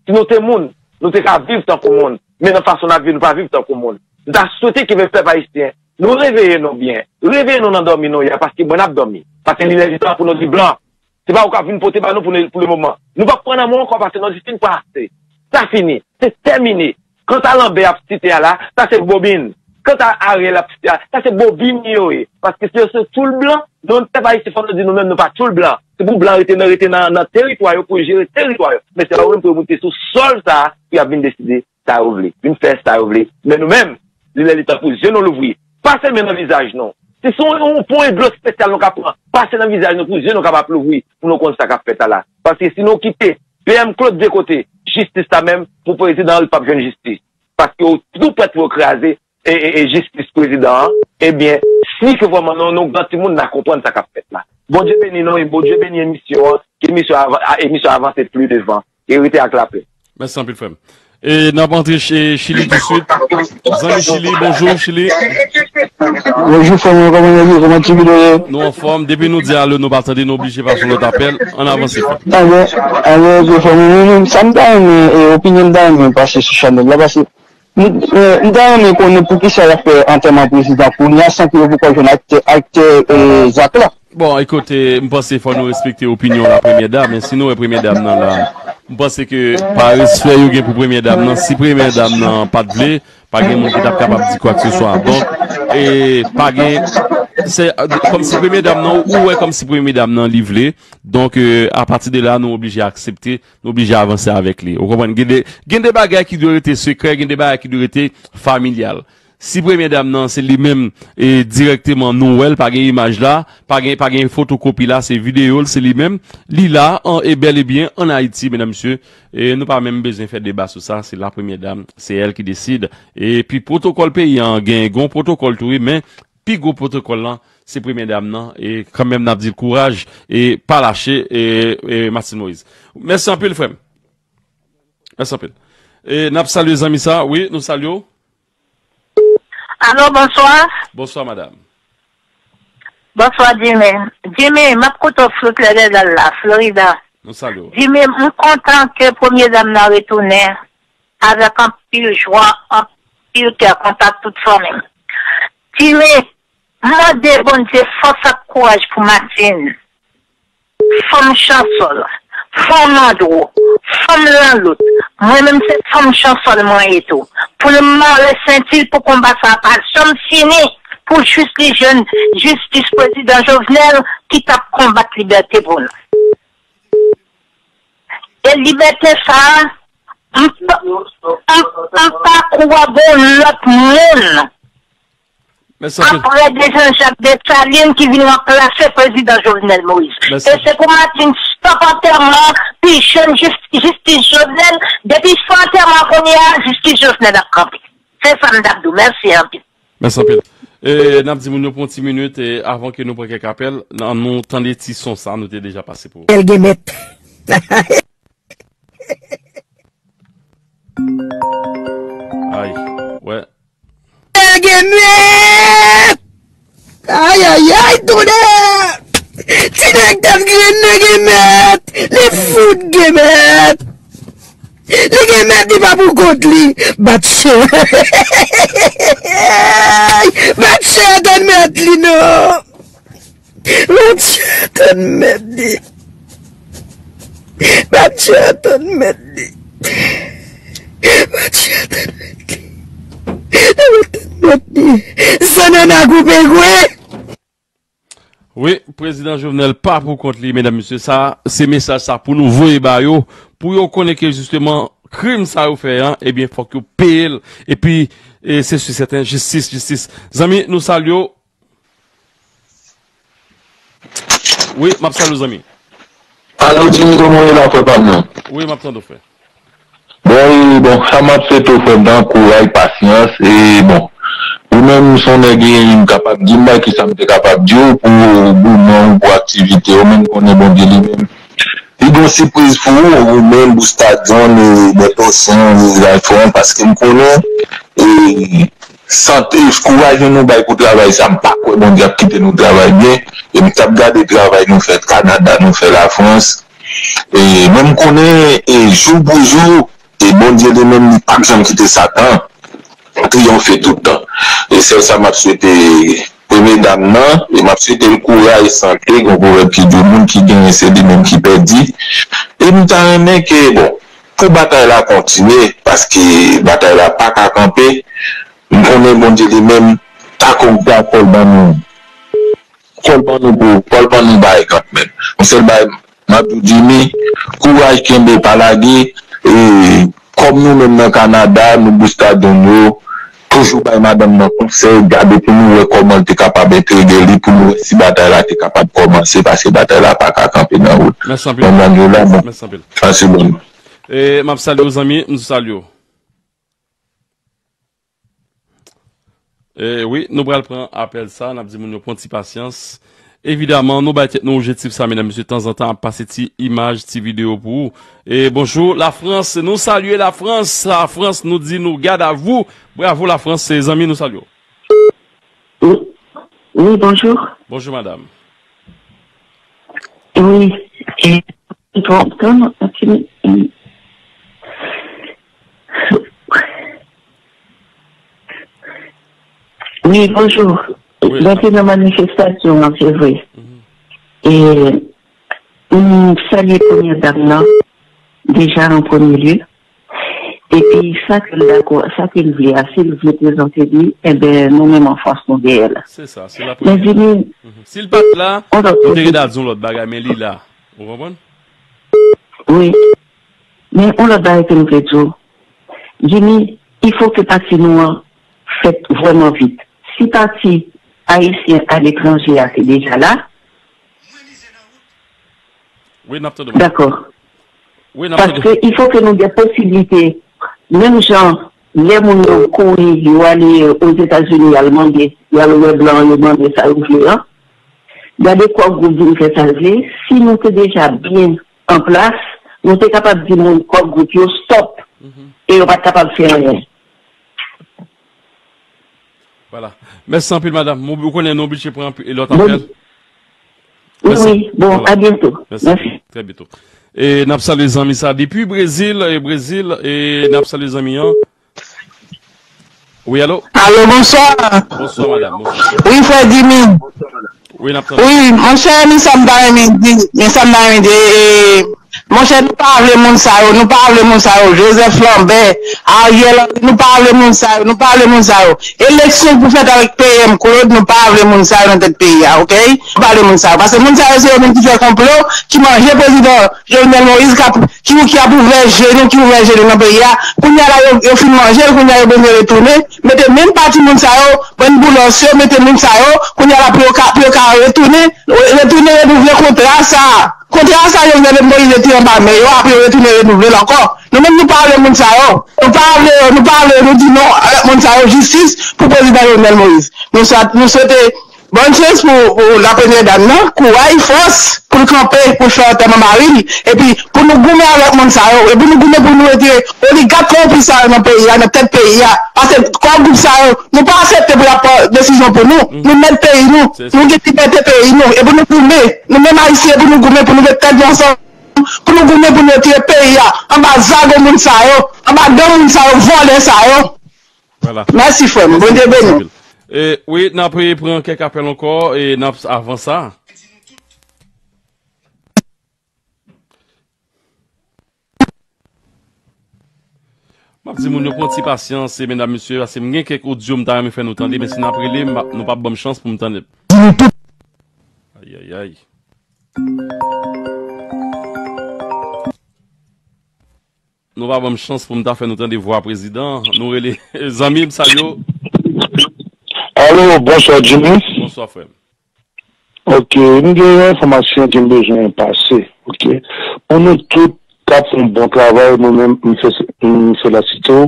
Si nou te moun, nou te ka viv tankou moun, men nan fason n ap viv, nou pa viv tankou moun. M ta swete ke pèp ayisyen, nou reveye nou byen. Reveye nou nan dòmi nou ye a, paske mwen ap dòmi. Paske li lè li tan pou nou di blan. Se pa ou k ap vin pote ba nou pou le, pou le moman. Nou p ap pran nan men w ankò paske nou di fin pase. Sa fini. Se tèmine. Kanta Lanbè ap site a la, sa se bobin. Kanta Ariel ap site a, sa se bobin yo ye. Paske se yo se tout blan. Nou, pèp ayisyen, fò nou di nou menm, nou pa tchoul blan. Se pou blan rete nan, rete nan, nan teritwa yo, pou yo jere teritwa yo. Men se pa yo menm pou yo moute sou sòl sa a, pou y ap vin deside sa yo vle, vin fè sa yo vle. Men nou menm, li lè li tan pou zye nou louvri. Pase men nan vizaj nou. Si se yon, yon pwen dlo espesyal nou ka pran, pase nan vizaj nou pou zye nou kapab louvri, pou nou konn sa k ap fèt la la. Paske si nou kite P M Claude de kote, jistis la menm, pou prezidan an, li p ap jwenn jistis. Paske yo tou prèt pou yo kraze e, e, e jistis prezidan an. Ebyen, si ke vrèman nou, nou gran timoun, n a konprann sa k ap fèt la. Bondye beni nou e Bondye beni emisyon an. Ke emisyon, av- a- emisyon avanse pli devan. E rete ak lapè. Mèsi anpil, frè m. E n ap antre Chi- Chili touswit. Zanmi Chili, bonjou, Chili. Bonjou, frè mwen, kòman nou ye? Kòman ti bidon ye? Nou anfòm. Depi nou di alo, nou pa tande, nou oblije pase yon lòt apèl. Ann avanse, frè. Alò, alò, frè mwen, mwen menm, sa m ta renmen, e, opinyon m ta renmen pase sou chanèl la, paske m, e, m ta renmen konnen poukisa y ap fè antèman prezidan kounye a, san ke yo poko jwenn aktè, aktè, e, zak la. Bon, ekoute, m panse fò nou respekte opinyon la premyè dam, men si nou wè premyè dam nan la, m panse ke pa respè yo gen pou premyè dam nan, si premyè dam nan pa t vle, pa gen moun ki t ap kapab di kwakeseswa. Donk, e, pa gen, se, kòmsi premyè dam nan, ou wè kòmsi premyè dam nan li vle. Donk, e, apati de la, nou oblije aksepte, nou oblije avanse avèk li. Ou konprann? Gen de, gen de bagay ki dwe rete sekrè, gen de bagay ki dwe rete familyal. Si premyè dam nan, se li menm, e, dirèkteman nou wè l, pa gen imaj la, pa gen, pa gen fotokopi la, se videyo l, se li menm, li la, an, e bèl e byen ann Ayiti, medam, mesye, e nou pa menm bezwen fè deba sou sa, se la premyè dam, se èl ki deside. Epi pwotokòl peyi an, gen, gen yon pwotokòl tou, wi, men pi gwo pwotokòl lan, se premyè dam nan, e kanmenm n ap di l kouraj, e pa lache, e, e Martine Moïse. Mèsi anpil, frè m. Mèsi anpil. E n ap salye zanmi sa, wi, nou salye w. Alo, bonswa. Bonswa, madam. Bonswa, Jimmy. Jimmy, m ap koute w sou Florida la, Florida. Nou salye w. Jimmy, m kontan ke premye dam nan retounen avèk anpil jwa, anpil kè kontan ak tout fanmi m. Jimmy, m mande Bondye fòs ak kouraj pou Martine. Fanm Chansòl, fanm Andro, fanm Lanlout, mwen menm se fanm Chansòl mwen ye tou. Pou l mare senti l pou konba sa a pa janm fini, pou jis li jwenn jistis prezidan Jovenel ki t ap konbat libète pou nou. E libète sa a, m, m, m pa kwè gon lòt moun Mèsi anpil. Apre de Jean-Jacques Dessalines ki vin ranplase prezidan Jovenel Moïse. Mèsi. E se pou Martine stop antèman an, pi jwenn jis-, jistis Jovenel. Depi fè antèman an kounye a, jistis Jovenel ap kanpe. Se sa m t ap di w. Mèsi anpil. Mèsi anpil. E, n ap di moun yo pou yon ti minit, e, avan ke nou pran kèk apèl, n-, an nou tande ti son sa, nou te deja pase pou. Èl gen mèt. Ay, wè. Èl gen mèt! Ay, ay, ay, tonnè! Ti nèg tèt grennen gen mèt! Li fout gen mèt! Li gen mèt, li pa pou kont li! Bat chè! Bat chè, tann mèt li non! Matye tann mèt li. Matye tann mèt li. Matye tann mèt li. Tann mèt li. Zannanna koupe gwe. Wi, prezidan Jovenel pa pou kont li, medam, mesye. Sa, se mesaj sa pou nou voye ba yo, pou yo konnen ke jisteman, krim sa yo fè an, ebyen, fòk yo peye l. Epi, e, se si sèten, jistis, jistis. Zanmi, nou salye w. Wi, m ap salye w, zanmi. Alo, Jimmy, kòman w ye la, frè pa m nan? Wi, m ap tande w, frè. Bon, e, bon, sa m ap swete w, frè m nan, kouraj, pasyans, e, bon, ou menm, se yon nèg, e, m kapab di m, ki sa m te kapab di w pou goumen w, pou aktivite w, men m konnen Bondye li menm, li gen yon sipriz pou ou, ou menm, Busta John, e, Bèto Sen, e, Zayfon, paske m konnen, e, Sante, kouraj nou, nou bay pou travay sa, m pa kwè Bondye ap kite nou travay byen. E m t ap gade travay nou fè Kanada, nou fè Lafrans. E, men m konnen, e, jou pou jou, e Bondye li menm, li p ap janm kite Satan triyonfe tout tan. E sèl sa m ap swete premye dam nan, e m ap swete l kouraj, sante, gen yon pwovèb ki di, moun ki genyen, se li menm ki pèdi. E m ta renmen ke, bon, pou batay la kontinye, paske batay la pa ka kanpe. M konnen Bondye li menm, dakò, dakò l ban nou. Fò l ban nou pou, fò l ban nou bagay kanmenm. Yon sèl bagay, m ap di w, Jimmy, kouraj, kenbe, pa lage. E, kòm nou menm nan Kanada, nou bouch tadon yo, toujou bay madanm nan konsèy, gade pou nou wè kòman l te kapab entegre li, pou nou wè si batay la te kapab kòmanse, paske batay la pa ka kanpe nan wout. Mèsi anpil. Mwen, mwen, yo la, mwen, mèsi anpil. Ansi bon. E, m ap salye w, zanmi, m salye w. E, wi, nou pral pran apèl sa, n ap di moun yo pran ti pasyans. Evidaman, nou bay tèt nou objektif sa, medam, mesye, tanzantan ap pase ti imaj, ti videyo pou ou. E, bonjou, Lafrans, nou salye Lafrans, Lafrans, nou di nou gad a vou. Bravo, Lafrans, se zanmi, nou salye w. Wi, wi, bonjou. Bonjou, madam. Wi, e, bon, kòman, wi, bonjou. Wi. Mwen te nan manifestasyon an, se vre. Mhm. E m salye premyè dam nan, deja an premye lye. Epi sa ke l dakò, sa ke l vle a, si l vle prezante li, enben, nou menm an fas nou dèyè l. Se sa, se la premyè. Men Jimmy, mhm, si l pa t la, nou te gen dal di yon lòt bagay, men li la. Ou konprann? Wi. Men yon lòt bagay ke m vle di w, Jimmy, il faut que pati nou an fèt vrèman vit. Si pati ayisyen aletranje a te deja la, Wi, n ap tande w. Dakò. Wi, n ap tande w. Paske il faut que nou gen posiblite, menm jan lè moun yo kouri, yo ale Ozetazini, y al mande, y al wè blan, yo mande sa yo vle an. Gade kò gwoup vin fè sa l vle. Si nou te deja byen an plas, nou te kapab di moun kò gwoup yo stop. Mhm. E yo pa t kapab fè anyen. Vwala. Mèsi anpil, madam. Ou konnen nou oblije pran anpi-, lòt apèl. Wi, bon, a byento. Mèsi. Trè byento. E n ap salye zanmi sa depi Brezil, e Brezil, e n ap salye zanmi an. Wi, alo? Alo, bonswa. Bonswa, madam. Bonswa. Wi, frè Jimmy. Wi, n ap tande. Wi, monchè, men sa m ta renmen di, men sa m ta renmen di, e, monchè, nou pa vle moun sa yo, nou pa vle moun sa yo, Joseph Lambert, Ariel Henry, nou pa vle moun sa yo, nou pa vle moun sa yo. Eleksyon pou fèt avèk P M Claude, nou pa vle moun sa yo nan tèt peyi a, oke? Nou pa vle moun sa yo, paske moun sa yo se yo menm ki fè konplo, ki manje prezidan Jovenel Moïse, k ap, ki, ki ap ouvè je nou, ki ouvè je nou nan peyi a. Kounye a la, yo, yo fin manje l, kounye a yo bezwen retounen, mete menm pati moun sa yo, bann boulòs yo, mete moun sa yo, kounye a la pou yo ka, pou yo ka retounen, retounen renouvle kontra sa a. Kontra sa a Jovenel Moïse te anba men yo, apre yo retounen renouvle l ankò. Nou menm nou pa vle moun sa yo. Nou pa vle yo, nou pa vle yo, nou di non avèk moun sa yo, jistis pou prezidan Jovenel Moïse. Nou swat-, nou swete Bòn chans pou, pou la premyè dam nan, kouraj, fòs, pou l kanpe, pou l fè antèman mari l, epi pou nou goumen avèk moun sa yo, e pou nou goumen pou nou retire oligak kowonpi sa yo nan peyi a, nan tèt peyi a, paske kò gwoup sa yo, nou pa aksepte pou y ap pran desizyon pou nou, nou mèt peyi nou, nou gen libète peyi nou, e pou nou goumen, nou menm Ayisyen, pou nou goumen, pou nou met tèt nou ansanm, pou nou goumen, pou nou retire peyi a, anba zago moun sa yo, anba gang moun sa yo, vòlè sa yo. Vwala. Mèsi, frè m. Bondye beni w. E, wi, n ap pran kèk apèl ankò, e n ap, avan sa. M ap di moun yo pran ti pasyans, e medam, mesye, paske m gen kèk odyo m ta renmen fè nou tande, men si n ap rele, m pa, nou p ap ban m chans pou m tande. Ayayay. Nou pa ban m chans pou m ta fè nou tande vwa prezidan. Nou rele zanmi m, salye w. Alo, bonswa, Jimmy. Bonswa, frè m. Ok, m gen yon enfòmasyon ke m bezwen pase. Ok. Pou nou tout k ap fè yon bon travay, mwen menm, m fè, m fè la site w,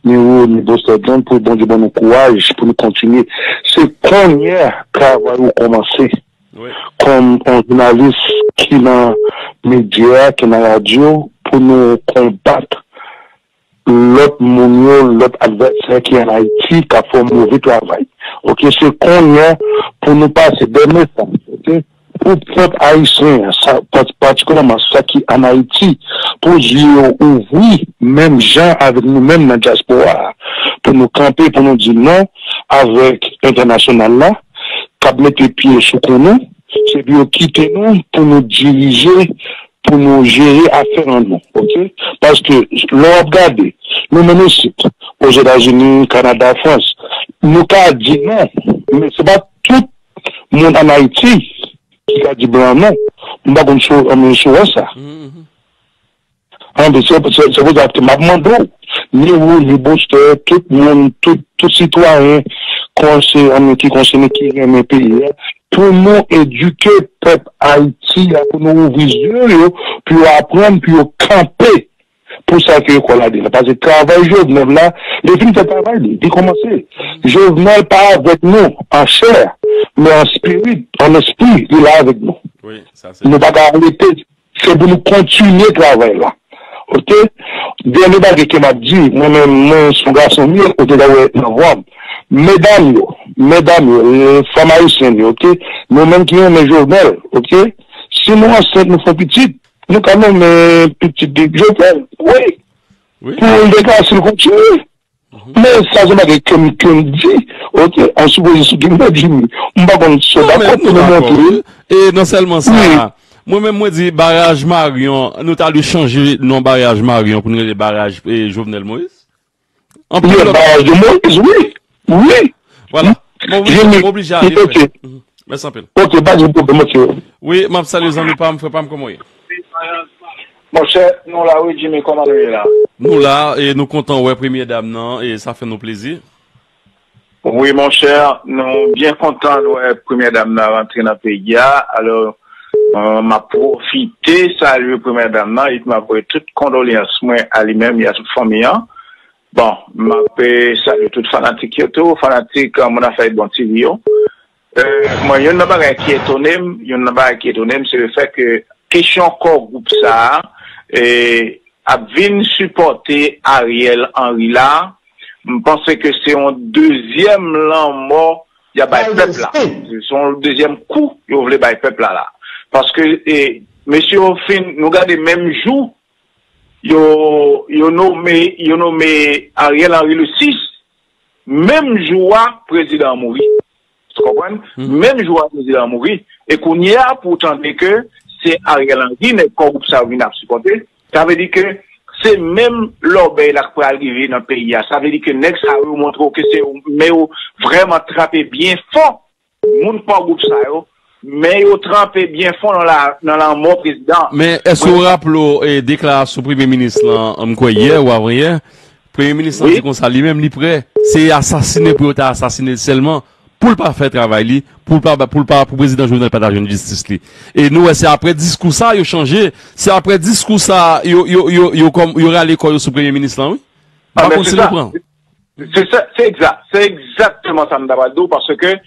ni ou, ni Boston John, pou Bondye ban nou kouraj, pou nou kontinye. Se kounye a travay ou kòmanse. Wi. Kòm yon jounalis ki nan medya, ki nan radyo, pou nou konbat lòt moun yo, lòt advèsè ki ann Ayiti, k ap fè yon move travay. Ok, se kounye a pou nou pase de mesaj, ok, pou pèp ayisyen an, sa, pa-, patikilyèman sa ki ann Ayiti, pou zye yo ouvri, menm jan avèk nou menm nan dyaspora a, pou nou kanpe, pou nou di non avèk entènasyonal la, k ap mete pye sou kou nou, se pou yo kite nou pou nou dirije, pou nou jere afè an nou, ok? Paske lè w ap gade, nou menm isit, Ozetazini, Kanada, Frans, nou ka di non, men se pa tout moun ann Ayiti ki ka di blan non. M pa konn si w, ann, si w wè sa. Ann, se, se, se pou sa ke m ap mande w, ni ou, ni Booster, tout moun, tout, tout sitwayen konsè-, ann, ki konsène, ki renmen peyi a, pou nou edike pèp Ayiti a, pou nou ouvri zye yo, pou yo aprann, pou yo kanpe pou sa ke yo kwè ladan l. Paske travay Jovenel la, li fin fè travay li, li kòmanse. Jovenel pa avèk nou an chè, men an spirit, an espri, li la avèk nou. Wi, sa se Nou pa ka arete, se pou nou kontinye travay la. Oke? Dènye bagay ke m ap di, mwen menm, mwen se yon gason m ye, ou te ka wè nan vwa m. Medam yo, medam yo, e, fanm ayisyèn yo, oke? Nou menm ki renmen Jovenel, oke? Si nou ansent, nou fè pitit, nou ka nonmen pitit de Jovenel. Wi. Wi. Pou l dekase l kontinye. Men sa se bagay ke m, ke m di, oke, an sipoze sou Gilbert Jimmy. M pa konn si w Non, men dakò nou pou nou dakò, montre. Wi. E non sèlman sa, Wi. Mwen menm mwen di baraj Marion, nou ta dwe chanje non baraj Marion pou nou rele baraj, e, Jovenel Moïse. Anpil Wi, lòt baraj de Moïse, wi. Wi. Vwala. Mwen oblije, Jimmy, mwen oblije ale, frè. Oke. Mhm. Mèsi anpil. Oke, pa gen pwoblèm, oke. Wi, m ap salye zanmi pa m, frè pa m, kòman w ye? Monchè, nou la wi, Jimmy, kòman nou ye la? Nou la, e nou kontan wè premyè dam nan, e sa fè nou plezi. Wi, monchè, nou byen kontan wè premyè dam nan rantre nan peyi a. Alò, e, m ap pwofite salye premyè dam nan, epi m ap voye tout kondolyans mwen a li menm e a tout fanmi an. Bon, m ap, e, salye tout fanatik yo tou, fanatik, e, Moun Afè Bon T V yo. E, mwen, youn nan bagay ki etone m, youn nan bagay ki etone m, se le fè ke kesyon kò gwoup sa a, e, ap vin sipòte Ariel Henry la, m panse ke se yon dezyèm lanmò y ap bay pèp la. Se yon dezyèm kou yo vle bay pèp la la. Paske, e, mesye yo fin, nou gade menm jou, yo, yo nome, yo nome Ariel Henry le sis, menm jou a, prezidan an mouri. Ou konprann? Mhm. Menm jou a, prezidan an mouri. E kounye a, pou w tande ke se Ariel Henry, nèg kò gwoup sa yo vin ap sipòte, sa vle di ke se menm lòbèy la k pral rive nan peyi a. Sa vle di ke nèg sa yo montre w ke se men yo vrèman tranpe byen fon. Moun kò gwoup sa yo, men yo tranpe byen fon nan la, nan lanmò prezidan an. Men èske w raple w, e, deklarasyon premye minis lan, m kwè yè ou avan yè, premye minis lan Wi. Di konsa li menm li prè, se asasine pou yo ta asasine l sèlman, pou l pa fè travay li, pou l pa, pou l pa, pou prezidan Jovenel pa ta jwenn jistis li. E nou wè se aprè diskou sa yo chanje, se aprè diskou sa yo, yo, yo, yo, kòm, yo rale kò yo sou premye minis lan, wi. M pa konn si nou pran. Se sa, se egza-, se egzakteman sa m ta pral di w, paske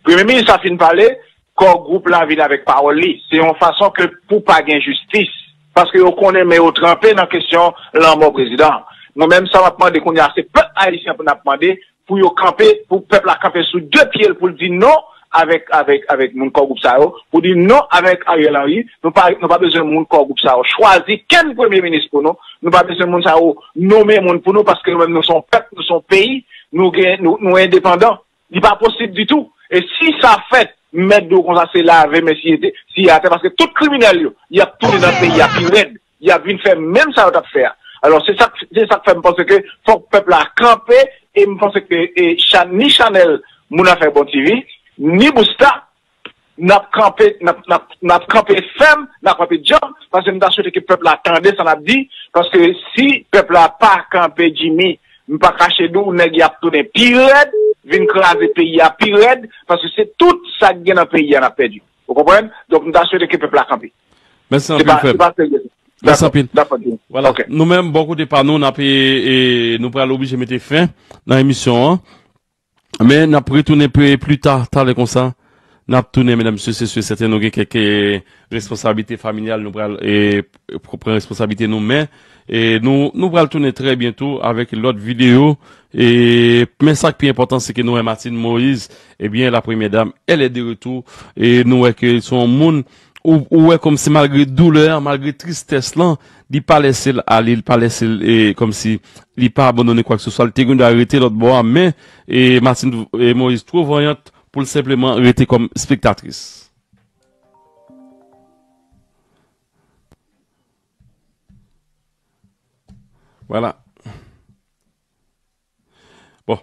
premye minis la fin pale, kò gwoup la vin avèk pawòl li. Se yon fason ke pou pa gen jistis, paske yo konnen men yo tranpe nan kesyon lanmò prezidan an. Mwen menm, sa m ap mande kounye a, se pèp ayisyen pou n ap mande, pou yo kanpe, pou pèp la kanpe sou de pye l, pou l di non avèk, avèk, avèk moun kò gwoup sa yo, pou di non avèk Ariel Henry. Nou pa, nou pa bezwen moun kò gwoup sa yo chwazi kenn premye minis pou nou. Nou pa bezwen moun sa yo nonmen moun pou nou, paske nou menm nou se yon pèp, nou se yon peyi, nou gen, nou, nou endepandan. Li pa posib ditou. E si sa fèt, m mèt di w konsa, se lave men siye te-, siye atè, paske tout kriminèl yo, y ap tounen nan peyi a pi rèd. Y ap vin fè menm sa yo t ap fè a. Alò, se sa, se sa k fè m panse ke fòk pèp la kanpe, e m panse ke, e, Cha-, ni Chanèl, Moun Afè Bon T V, ni Busta, n ap kanpe, n ap, n ap, n ap kanpe fèm, n ap kanpe djanm, paske m ta swete ke pèp la tande sa n ap di, paske si pèp la pa kanpe, Jimmy, m pa kache di w, nèg y ap tounen pi rèd, vin kraze peyi a pi rèd, paske se tout sa k gen nan peyi a n ap pèdi. Ou konprann? Donk, m ta swete ke pèp la kanpe. Mèsi anpil, frè m. Mèsi anpil. Vwala. Nou menm, bò kote pa nou, n ap, e, e, nou pral oblije mete fen nan emisyon an. Men n ap retounen pli, pli ta, talè konsa. N ap tounen, medam, mesye, se si e sèten, nou gen kèk, e, responsablite familyal, nou pral, e, pran responsablite nou, men, e, nou, nou pral tounen trè byento avèk lòt videyo. E, men sa k pi enpòtan, se ke nou wè Martine Moïse, ebyen, la premyè dam, elle est de retour. E nou wè ke se yon moun ou, ou wè kòmsi malgre doulè an, malgre tristès lan, li pa lèse l ale, li pa lèse l, e, kòmsi li pa abandone kwakseswa, li te gen dwa rete lòt bò a, men, e, Martine, e, Moïse twò vanyant pou l senpleman rete kòm spektatris. Vwala. Bon.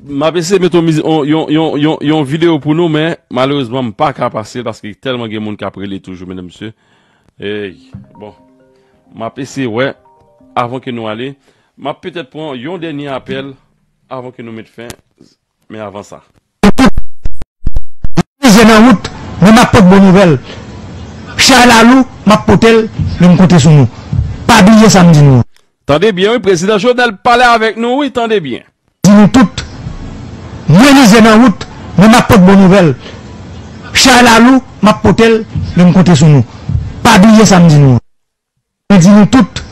M ap eseye met yon, mizi- yon, yon, yon, yon, yon videyo pou nou, men malerezman, m pa ka pase l paske tèlman gen moun k ap rele toujou, medam, mesye. Ey, bon. M ap eseye wè, avan ke nou ale. M ap petèt pran yon dènye apèl avan ke nou met fen. Men avan sa. Mizè nan wout, men m ap pot bon nouvèl. Chay la lou, m ap pote l, men m konte sou nou. Pa bliye sa m di nou an. Tande byen, wi, prezidan Jovenel pale avèk nou, wi, tande byen. Di nou tout, mwen mizè nan wout, men m ap pot bon nouvèl. Chay la lou, m ap pote l, men m konte sou nou. Pa bliye sa m di nou an. Mwen di nou tout,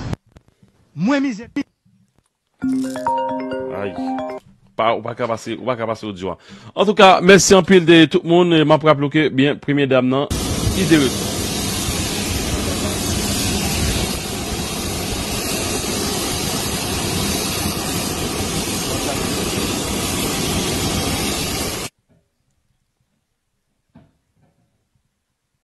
mwen mizè. Ay. Pa, ou pa ka pase, ou pa ka pase odyo a. Antouka, mèsi anpil de tout moun. E m ap raple w ke, byen, premye dam nan, li de retou.